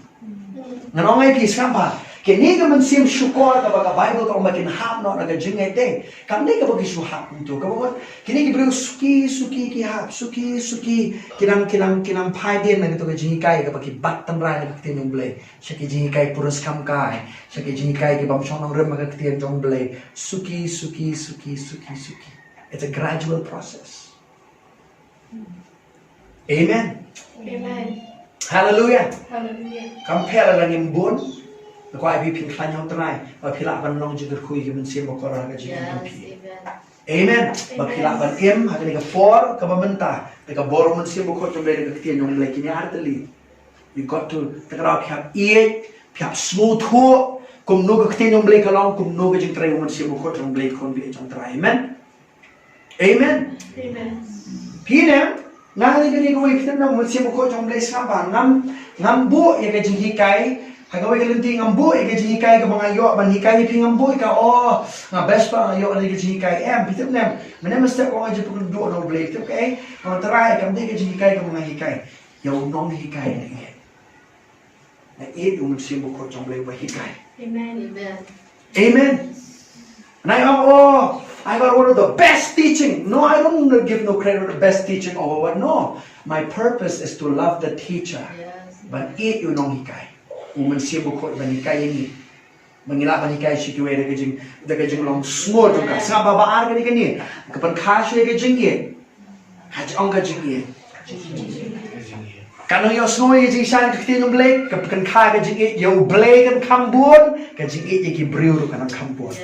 Ngan ong ïa phi sngap bha. Kane ka mynsiem shukor kaba ka Baibl ka ong ba kin hap noh na ka jingngeit te. Kam dei kaba ki shu hap kumto. Kaba wat kine ki briew suki suki ki hap, suki suki ki nang, ki nang, ki nang phai dien na kato ka jinghikai kaba ki bat tynrai na ka ktien jong U Blei. Sha ki jinghikai puriskam kai, sha ki jinghikai ki bym shong nongrim ha ka ktien jong U Blei. Suki, suki, suki, suki, suki. It's a gradual process. Amen. Amen. Hallelujah. Hallelujah. Kam pher la ngim bun. Nga kwah ïa phi phin khlaiñ ha U Trai ba phi lah ban long jingkyrkhu ïa ki mynsiem bakordor ha ka jingim jong phi. Yes, amen. Amen. Ba phi lah ban im ha kane ka por kaba mynta da ka bor u Mynsiem Bakhuid jong U Blei, da ka ktien jong U Blei, kine ar tylli. You got to, te ka daw phi hap ïeit, phi hap sngewthuh kumno ka ktien jong U Blei ka long, kumno ka jingtrei u Mynsiem Bakhuid jong U Blei, ka khun baieit jong U Trai. Amen. Amen. Amen. Phi ne, nga hangne kane kawei, phi tip ne, u Mynsiem Bakhuid jong U Blei sngap bha, ngam, ngam buh ïa ka jinghikai ha kawei ka lynti, ngam buh ïa ka jinghikai kaba nga ïoh ban hikai ïa phi, ngam buh ïa ka, oh, nga best ba nga ïoh ïa ka jinghikai. Em, phi tip ne, mynne mynstep nga jingpynduh na U Blei, phi tip kaei? Nga ong, Trai, kam dei ka jinghikai kaba nga hikai. Ïa u nonghikai na ïa. Na ïa u Mynsiem Bakhuid jong U Blei uba hikai. Amen. Amen. Amen. And I, oh, I got one of the best teaching. No, I don't give no credit for the best teaching over what. No. My purpose is to love the teacher. Yes. Ban ïeit u nonghikai. U Mynsiem Bakhuid ban hikai ïa ngi. Ba ngi lah ban hikai sha kiwei da ka jing, da ka jinglong sngewsih jong ka. Sngap bha, ba ar kane kane. Ka pynkha sha ka jingïeit. Ha jong ka jingïeit. Kan nang ïohsngew ïa ka jingshai ka ktien U Blei, ka pynkha ka jingïeit ïa U Blei kan kham bun, ka jingïeit ïa ki briew ruh kan kham bun.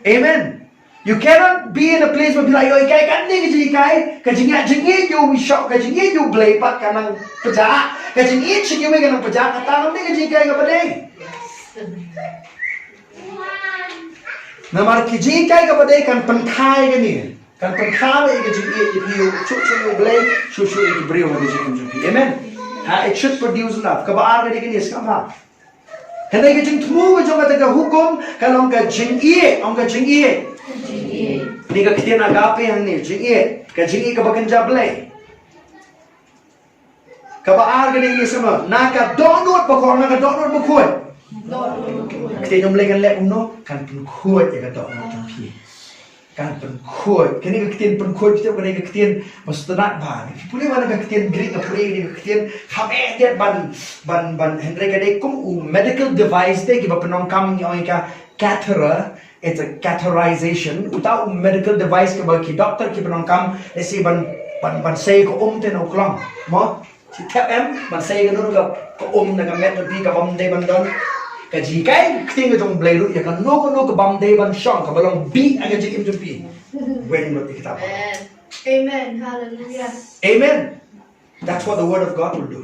Amen. You cannot be in a place where phi la ïoh hikai kane ka jinghikai, ka jingïeit, jingïeit ïa u Blei, ka jingïeit ïa U Blei pat ka nang pjah, ka jingïeit sha kiwei ka nang pjah, kata nang dei ka jinghikai kaba dei. Namar ka jinghikai kaba dei kan pynkha ïa kane. Kan pynkha ïa ka jingïeit ïa phi, shuh shuh ïa U Blei, shuh shuh ïa ki briew ha ka jingim jong phi. Amen. Ha, it should produce love. Kaba ar ka dei kane, sngap ha. Hynrei ka jingthmu ka jong kata ka hukum ka long ka jingïeit, ong ka jingïeit. Ni ka ktien agape hangne, jingïeit. Ka jingïeit kaba kynja Blei. Kaba ar ka dei, ïa sngap, na ka dohnud bakhuid, na ka dohnud bakhuid. Ka ktien jong U Blei kan leh kumno, kan pynkhuid ïa ka dohnud jong phi. Kan pynkhuid. Kane ka ktien pynkhuid, kita kane ka ktien ba sngewtynnat bha. Phi pule wan ka ktien Greek, ka pule kane ka ktien, kham eh ïa ban, ban, ban, hynrei ka dei kum u medical device te kiba pyndonkam, ngi ong ïa ka catheter, it's a catheterization. Uta u medical device kaba ki doctor ki pyndonkam, let's say ban, ban, ban sei ka um te na u klong. Mo? Shi thep em, ban sei kano kano ka, ka um na ka met jong phi kaba ym dei ban don. Ka jinghikai ka ktien ka jong U Blei ruh ïa kano kano kaba ym dei ban shong, kaba long bih ha ka jingim jong phi. Weng lut ïa kita. Amen. Hallelujah. Amen. That's what the word of God will do.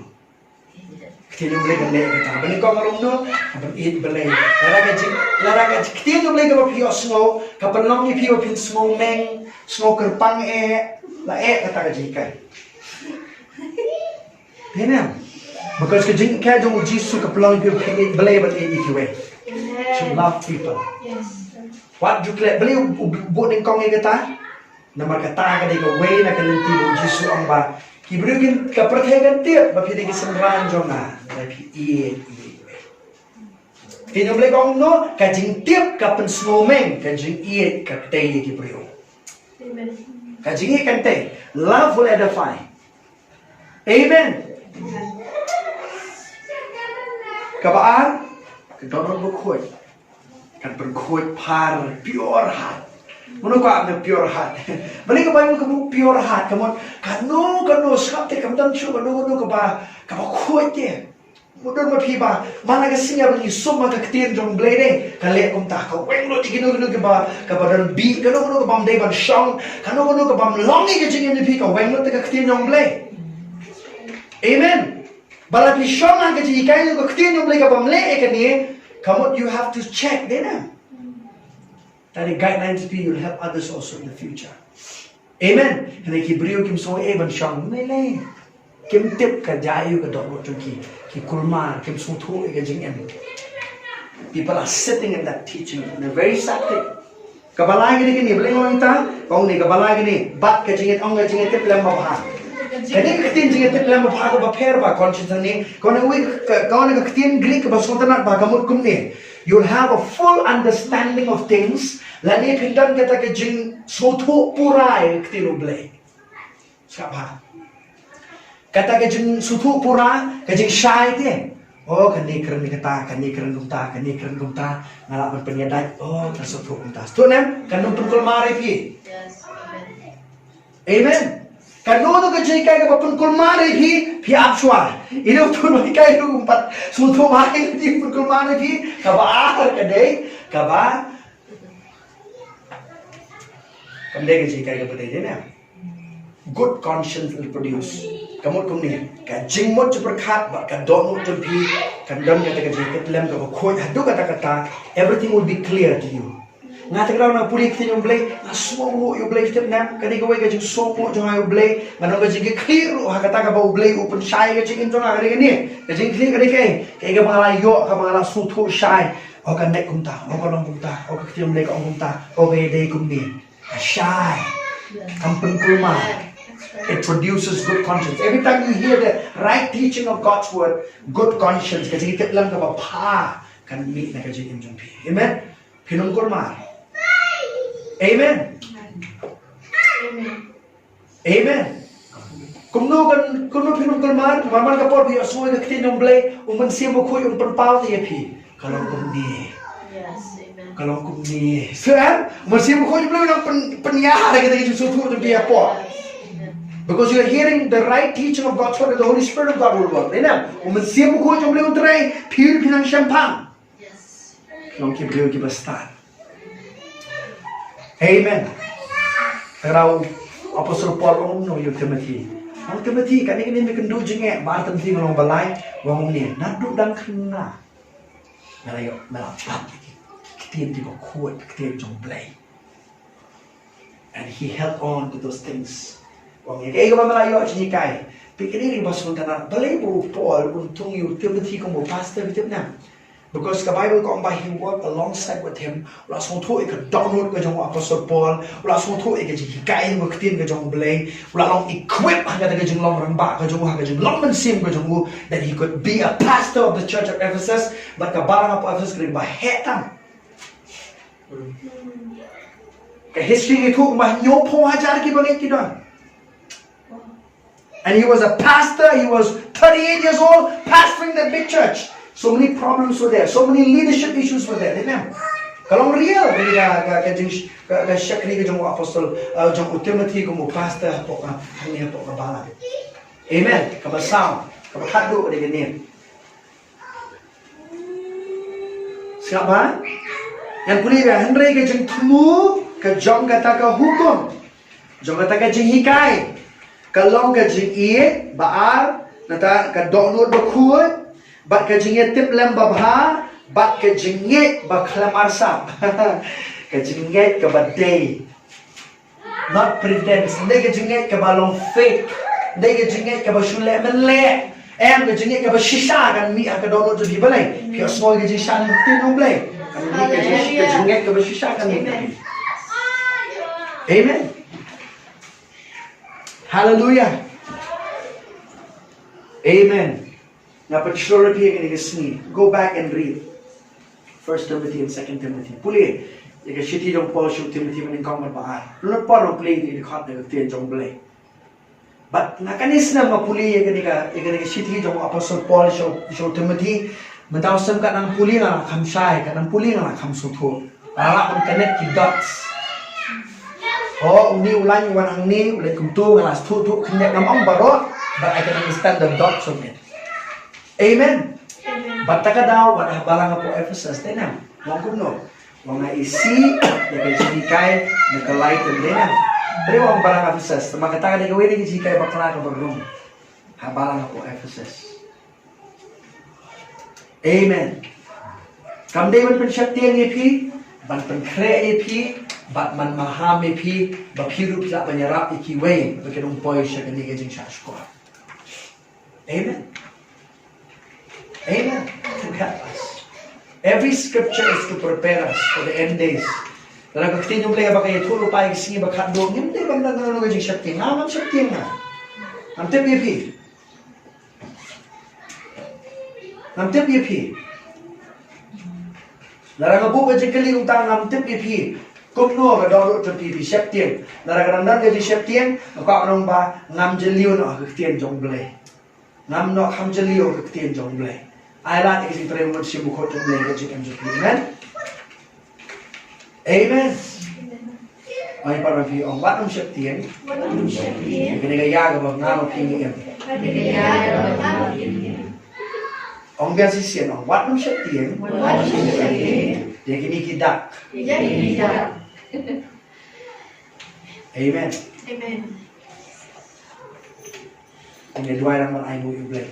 Ka ktien U Blei kan leh ïa kata. Ba nyngkong ka long kumno, ka ban ïeit Blei. Lada ka jing, lada ka ktien U Blei kaba phi ïohsngew ka pynlong ïa phi ba phin sngewmeng, sngew kyrpang eh, la eh kata ka jinghikai. Amen. Because ka jinghikai jong U Jisu ka pynlong ïa phi ba phin ïeit Blei bad ïeit ïa kiwei. Amen. To love people. Yes. Wat ju klet, balei u, u, u buh nyngkong ïa kata? Namar kata ka dei kawei na ka lynti ba U Jisu ong ba ki briew kin, ka pyrthei kan tip ba phi dei ki synran jong nga lada phi ïeit ïa kiwei. Ka ktien U Blei ka ong kumno, ka jingtip ka pynsngewmeng, ka jingïeit ka kdew ïa ki briew. Amen. Ka jingïeit kan tei, love will edify. Amen. Kaba ar, ka dohnud bakhuid kan pynkhuid phar, pure heart. Mano ka ong pure heart? Balei ka Baibl ka buh pure heart? Ka mut kano kano, sngap te, kam don shuh kano kano kaba, kaba khuid te. Mut don ma phi ba man la ka sngi ba ngi sum ha ka ktien jong U Blei de, ka leh kumta, ka weng lut ïa kino kino kiba, kaba don bih, kano kano kaba ym dei ban shong, kano kano kaba ym long ïa ka jingim jong phi, ka weng lut ïa ka ktien jong U Blei. Amen. Ba la phi shong ha ka jinghikai jong ka ktien jong U Blei kaba ym leh ïa kane, ka mut you have to check, dei na. That the guidelines be, you'll help others also in the future. Amen. Hynrei ki briew kim sngew ei ban shong, ym lei lei. Kim tip ka jia aïu ka dohnud jong ki. Ki kulmar, kim sngewthuh ïa ka jingim. People are sitting in that teaching, in a very sad thing. Kaba lai ka dei kane, balei nga ong ita, ka ong ne, kaba lai kane, bad ka jingïeit, ong ka jingïeit tip lem babha. Kane ka ktien jingïeit tip lem babha kaba pher ba conscience ne, ka ong ne, ka, ka ong ne ka ktien Greek kaba sngewtynnat ba ka mut kumne. You'll have a full understanding of things. Lane phin don kata ka jingsngewthuh pura ïa ka ktien U Blei. Sngap bha. Kata ka jingsngewthuh pura, ka jingshai te. Oh, kane kren kata, kane kren kumta, kane kren kumta. Nga lah ban pynïadei. Oh, ka sngewthuh kumta. Sngewthuh ne em? Kan ym pynkulmar ïa phi. Yes, amen. Amen. Kano kano ka jinghikai kaba pynkulmar ïa phi, phi ap shuwa. Ïa uto uba hikai ruh um pat sngewthuh ba ka pynkulmar ïa phi, kaba ar ka dei, kaba, kam dei ka jinghikai kaba dei, dei ne? Good conscience will produce. Ka mut kumne, ka jingmut jingpyrkhat bad ka dohnud jong phi kan don kata ka jingtip lem kaba khuid haduh katta katta, everything will be clear to you. Nga te ka daw nga pule ïa ka ktien U Blei, nga sngewnguh ïa U Blei, tip ne em, ka dei kawei ka jingsngewnguh jong nga ïa U Blei, nga don ka jingkitkhlieh ruh ha kata kaba U Blei u pynshai ïa ka jingim jong nga, ka dei kane, ka jingkitkhlieh ka dei kaei, kaei kaba nga la ïoh, kaba nga la sngewthuh shai, oh ka neh kumta, oh ka long kumta, oh ka ktien U Blei ka ong kumta, oh ka dei kumne, ka shai, kam pynkulmar. It produces good conscience. Every time you hear the right teaching of God's word, good conscience, ka jingtip lem kaba bha kan mih na ka jingim jong phi. Amen. Phin ym kulmar. Amen. Amen. Kumno kan, kumno phin ym kulmar? Namar man ka por phi ïohsngew ïa ka ktien jong U Blei, U Mynsiem Bakhuid un pynpaw ïa phi. Ka long kumne. Yes, amen. Ka long kumne. Sngewthuh em? U Mynsiem Bakhuid U Blei u nang pyn, pynïar ïa kita ki jingsngewthuh jong phi hapoh. Amen. Because you're hearing the right teaching of God's word, and the Holy Spirit of God will work. Amen. U Mynsiem Bakhuid jong U Blei un trei, phi ruh phin nang shemphang. Phi long ki briew kiba stad. Amen. Te u Apostle Paul u ong kumno ïa u Timothy. U ong, Timothy, kane kane me kynduh jingeh, ba ar Timothy lynnong ba lai, u ong kumne, naduh dang khynnah me la ïoh, me la bat ïa ki ktien kiba khuid, ki ktien jong U Blei. And he held on to those things. U ong, ïa kaei kaba me la ïoh jinghikai. Phi kane ri ba sngewtynnat, balei ba u Paul un thung ïa u Timothy kum u pastor, phi tip ne em? Because ka Bible ka ong ba he worked alongside with him. U la sngewthuh ïa ka dohnud ka jong u Apostle Paul. U la sngewthuh ïa ka jinghikai, ïa ka ktien ka jong U Blei. U la long equip ha kata ka jinglong rangbah ka jong u, ha ka jinglong mynsiem ka jong u, that he could be a pastor of the church of Ephesus. Bad ka balang hapoh Ephesus ka dei kaba heh tam. Ka history ka ïathuh ba hynñiewphew hajar ki bangeit ki don. And he was a pastor, he was thirty-eight years old, pastoring that big church. So many problems were there, so many leadership issues were there. Amen. Ka long real, ka, ka, ka, jing, ka, ka shakri ka jong u Apostle, uh, jong u Timothy kum u pastor hapoh ka, hangne hapoh ka balang. Amen. Kaba saw, kaba khadduh ka dei kane. Sngap bha? Ngan pule ïa, hynrei ka jingthmu ka jong kata ka hukum, jong kata ka jinghikai, ka long ka jingïeit ba ar, nangta ka dohnud bakhuid, bad ka jingïatiplem babha, bad ka jingngeit ba khlem arsap. Ka jingngeit kaba dei. Not pretense. Ym dei ka jingngeit kaba long fake. Ym dei ka jingngeit kaba shu leh mynleh. Em, ka jingngeit kaba shisha kan mih ha ka dohnud jong phi balei? Phi ïohsngew ïa ka jingshisha na ka ktien jong U Blei. Kan mih ka jing, ka jingngeit kaba shisha kan mih. Amen. Hallelujah. Amen. Nga pynshlur ïa phi ïa kane ka sngi. Go back and read First Timothy and Second Timothy. Pule ïa ka shithi jong u Paul sha u Timothy ba nyngkong bad ba ar. Lut por pule ïa ka dkhot na ka ktien jong U Blei. Bad na kane snem nga pule ïa kane ka, ïa kane ka shithi jong u Apostle Paul sha u, sha u Timothy. Mynta u snem ka nang pule nga la kham shai, ka nang pule nga la kham sngewthuh. Nga la lah ban connect ki dots. Oh, une u laiñ u wan hangne, u laiñ kumto, nga la sngewthuh, khyndiat ngam ong baroh, but I can understand the dots of it. Amen. Amen. Bad kata ka daw, wat ha balang hapoh Ephesus, te nang, u ong kumno? U ong nga isih ïa ka jinghikai na ka Litan, te nang. Te u ong balang Ephesus, te ma kata ka dei kawei na ka jinghikai bakla kaba rung ha balang hapoh Ephesus. Amen. Kam dei ban pynsheptieng ïa phi, ban pynkhreh ïa phi, bad ban maham ïa phi, ba phi ruh phi lah ban ïarap ïa kiwei ba kin ym poi sha kane ka jingshahshkor. Amen. Amen. To help us. Every scripture is to prepare us for the end days. Lada ka ktien jong U Blei ba ka ïathuh lypa ïa ka sngi ba khatduh, ngim dei ban don kano kano ka jingsheptieng. Nga ngam sheptieng nga. Ngam tip ïa phi. Ngam tip ïa phi. Lada nga buh ka jingkylli, kumta ngam tip ïa phi. Kumno ka dohnud jong phi, phi sheptieng? Lada ka dang don ka jingsheptieng, nga kwah ban ong ba ngam jylliew noh ha ka ktien jong U Blei. Ngam noh, kham jylliew ha ka ktien jong U Blei. Ai lad ïa ka jingtrei mynsiem bakhuid jong U Blei ha ka jingim jong phi. Amen. Amen. Ong ïa ki para bangeit, ong wat nym sheptieng. Wat nym sheptieng. Kane ka ïa kaba nga ma phi ngi im. Kane ka ïa kaba nga ma phi ngi im. Ong biang shisien, ong wat nym sheptieng. Wat nym sheptieng. Ïa kine ki dak. Ïa kine ki dak. Amen. Amen. Ngi duwai lang ban ai nguh ïa U Blei.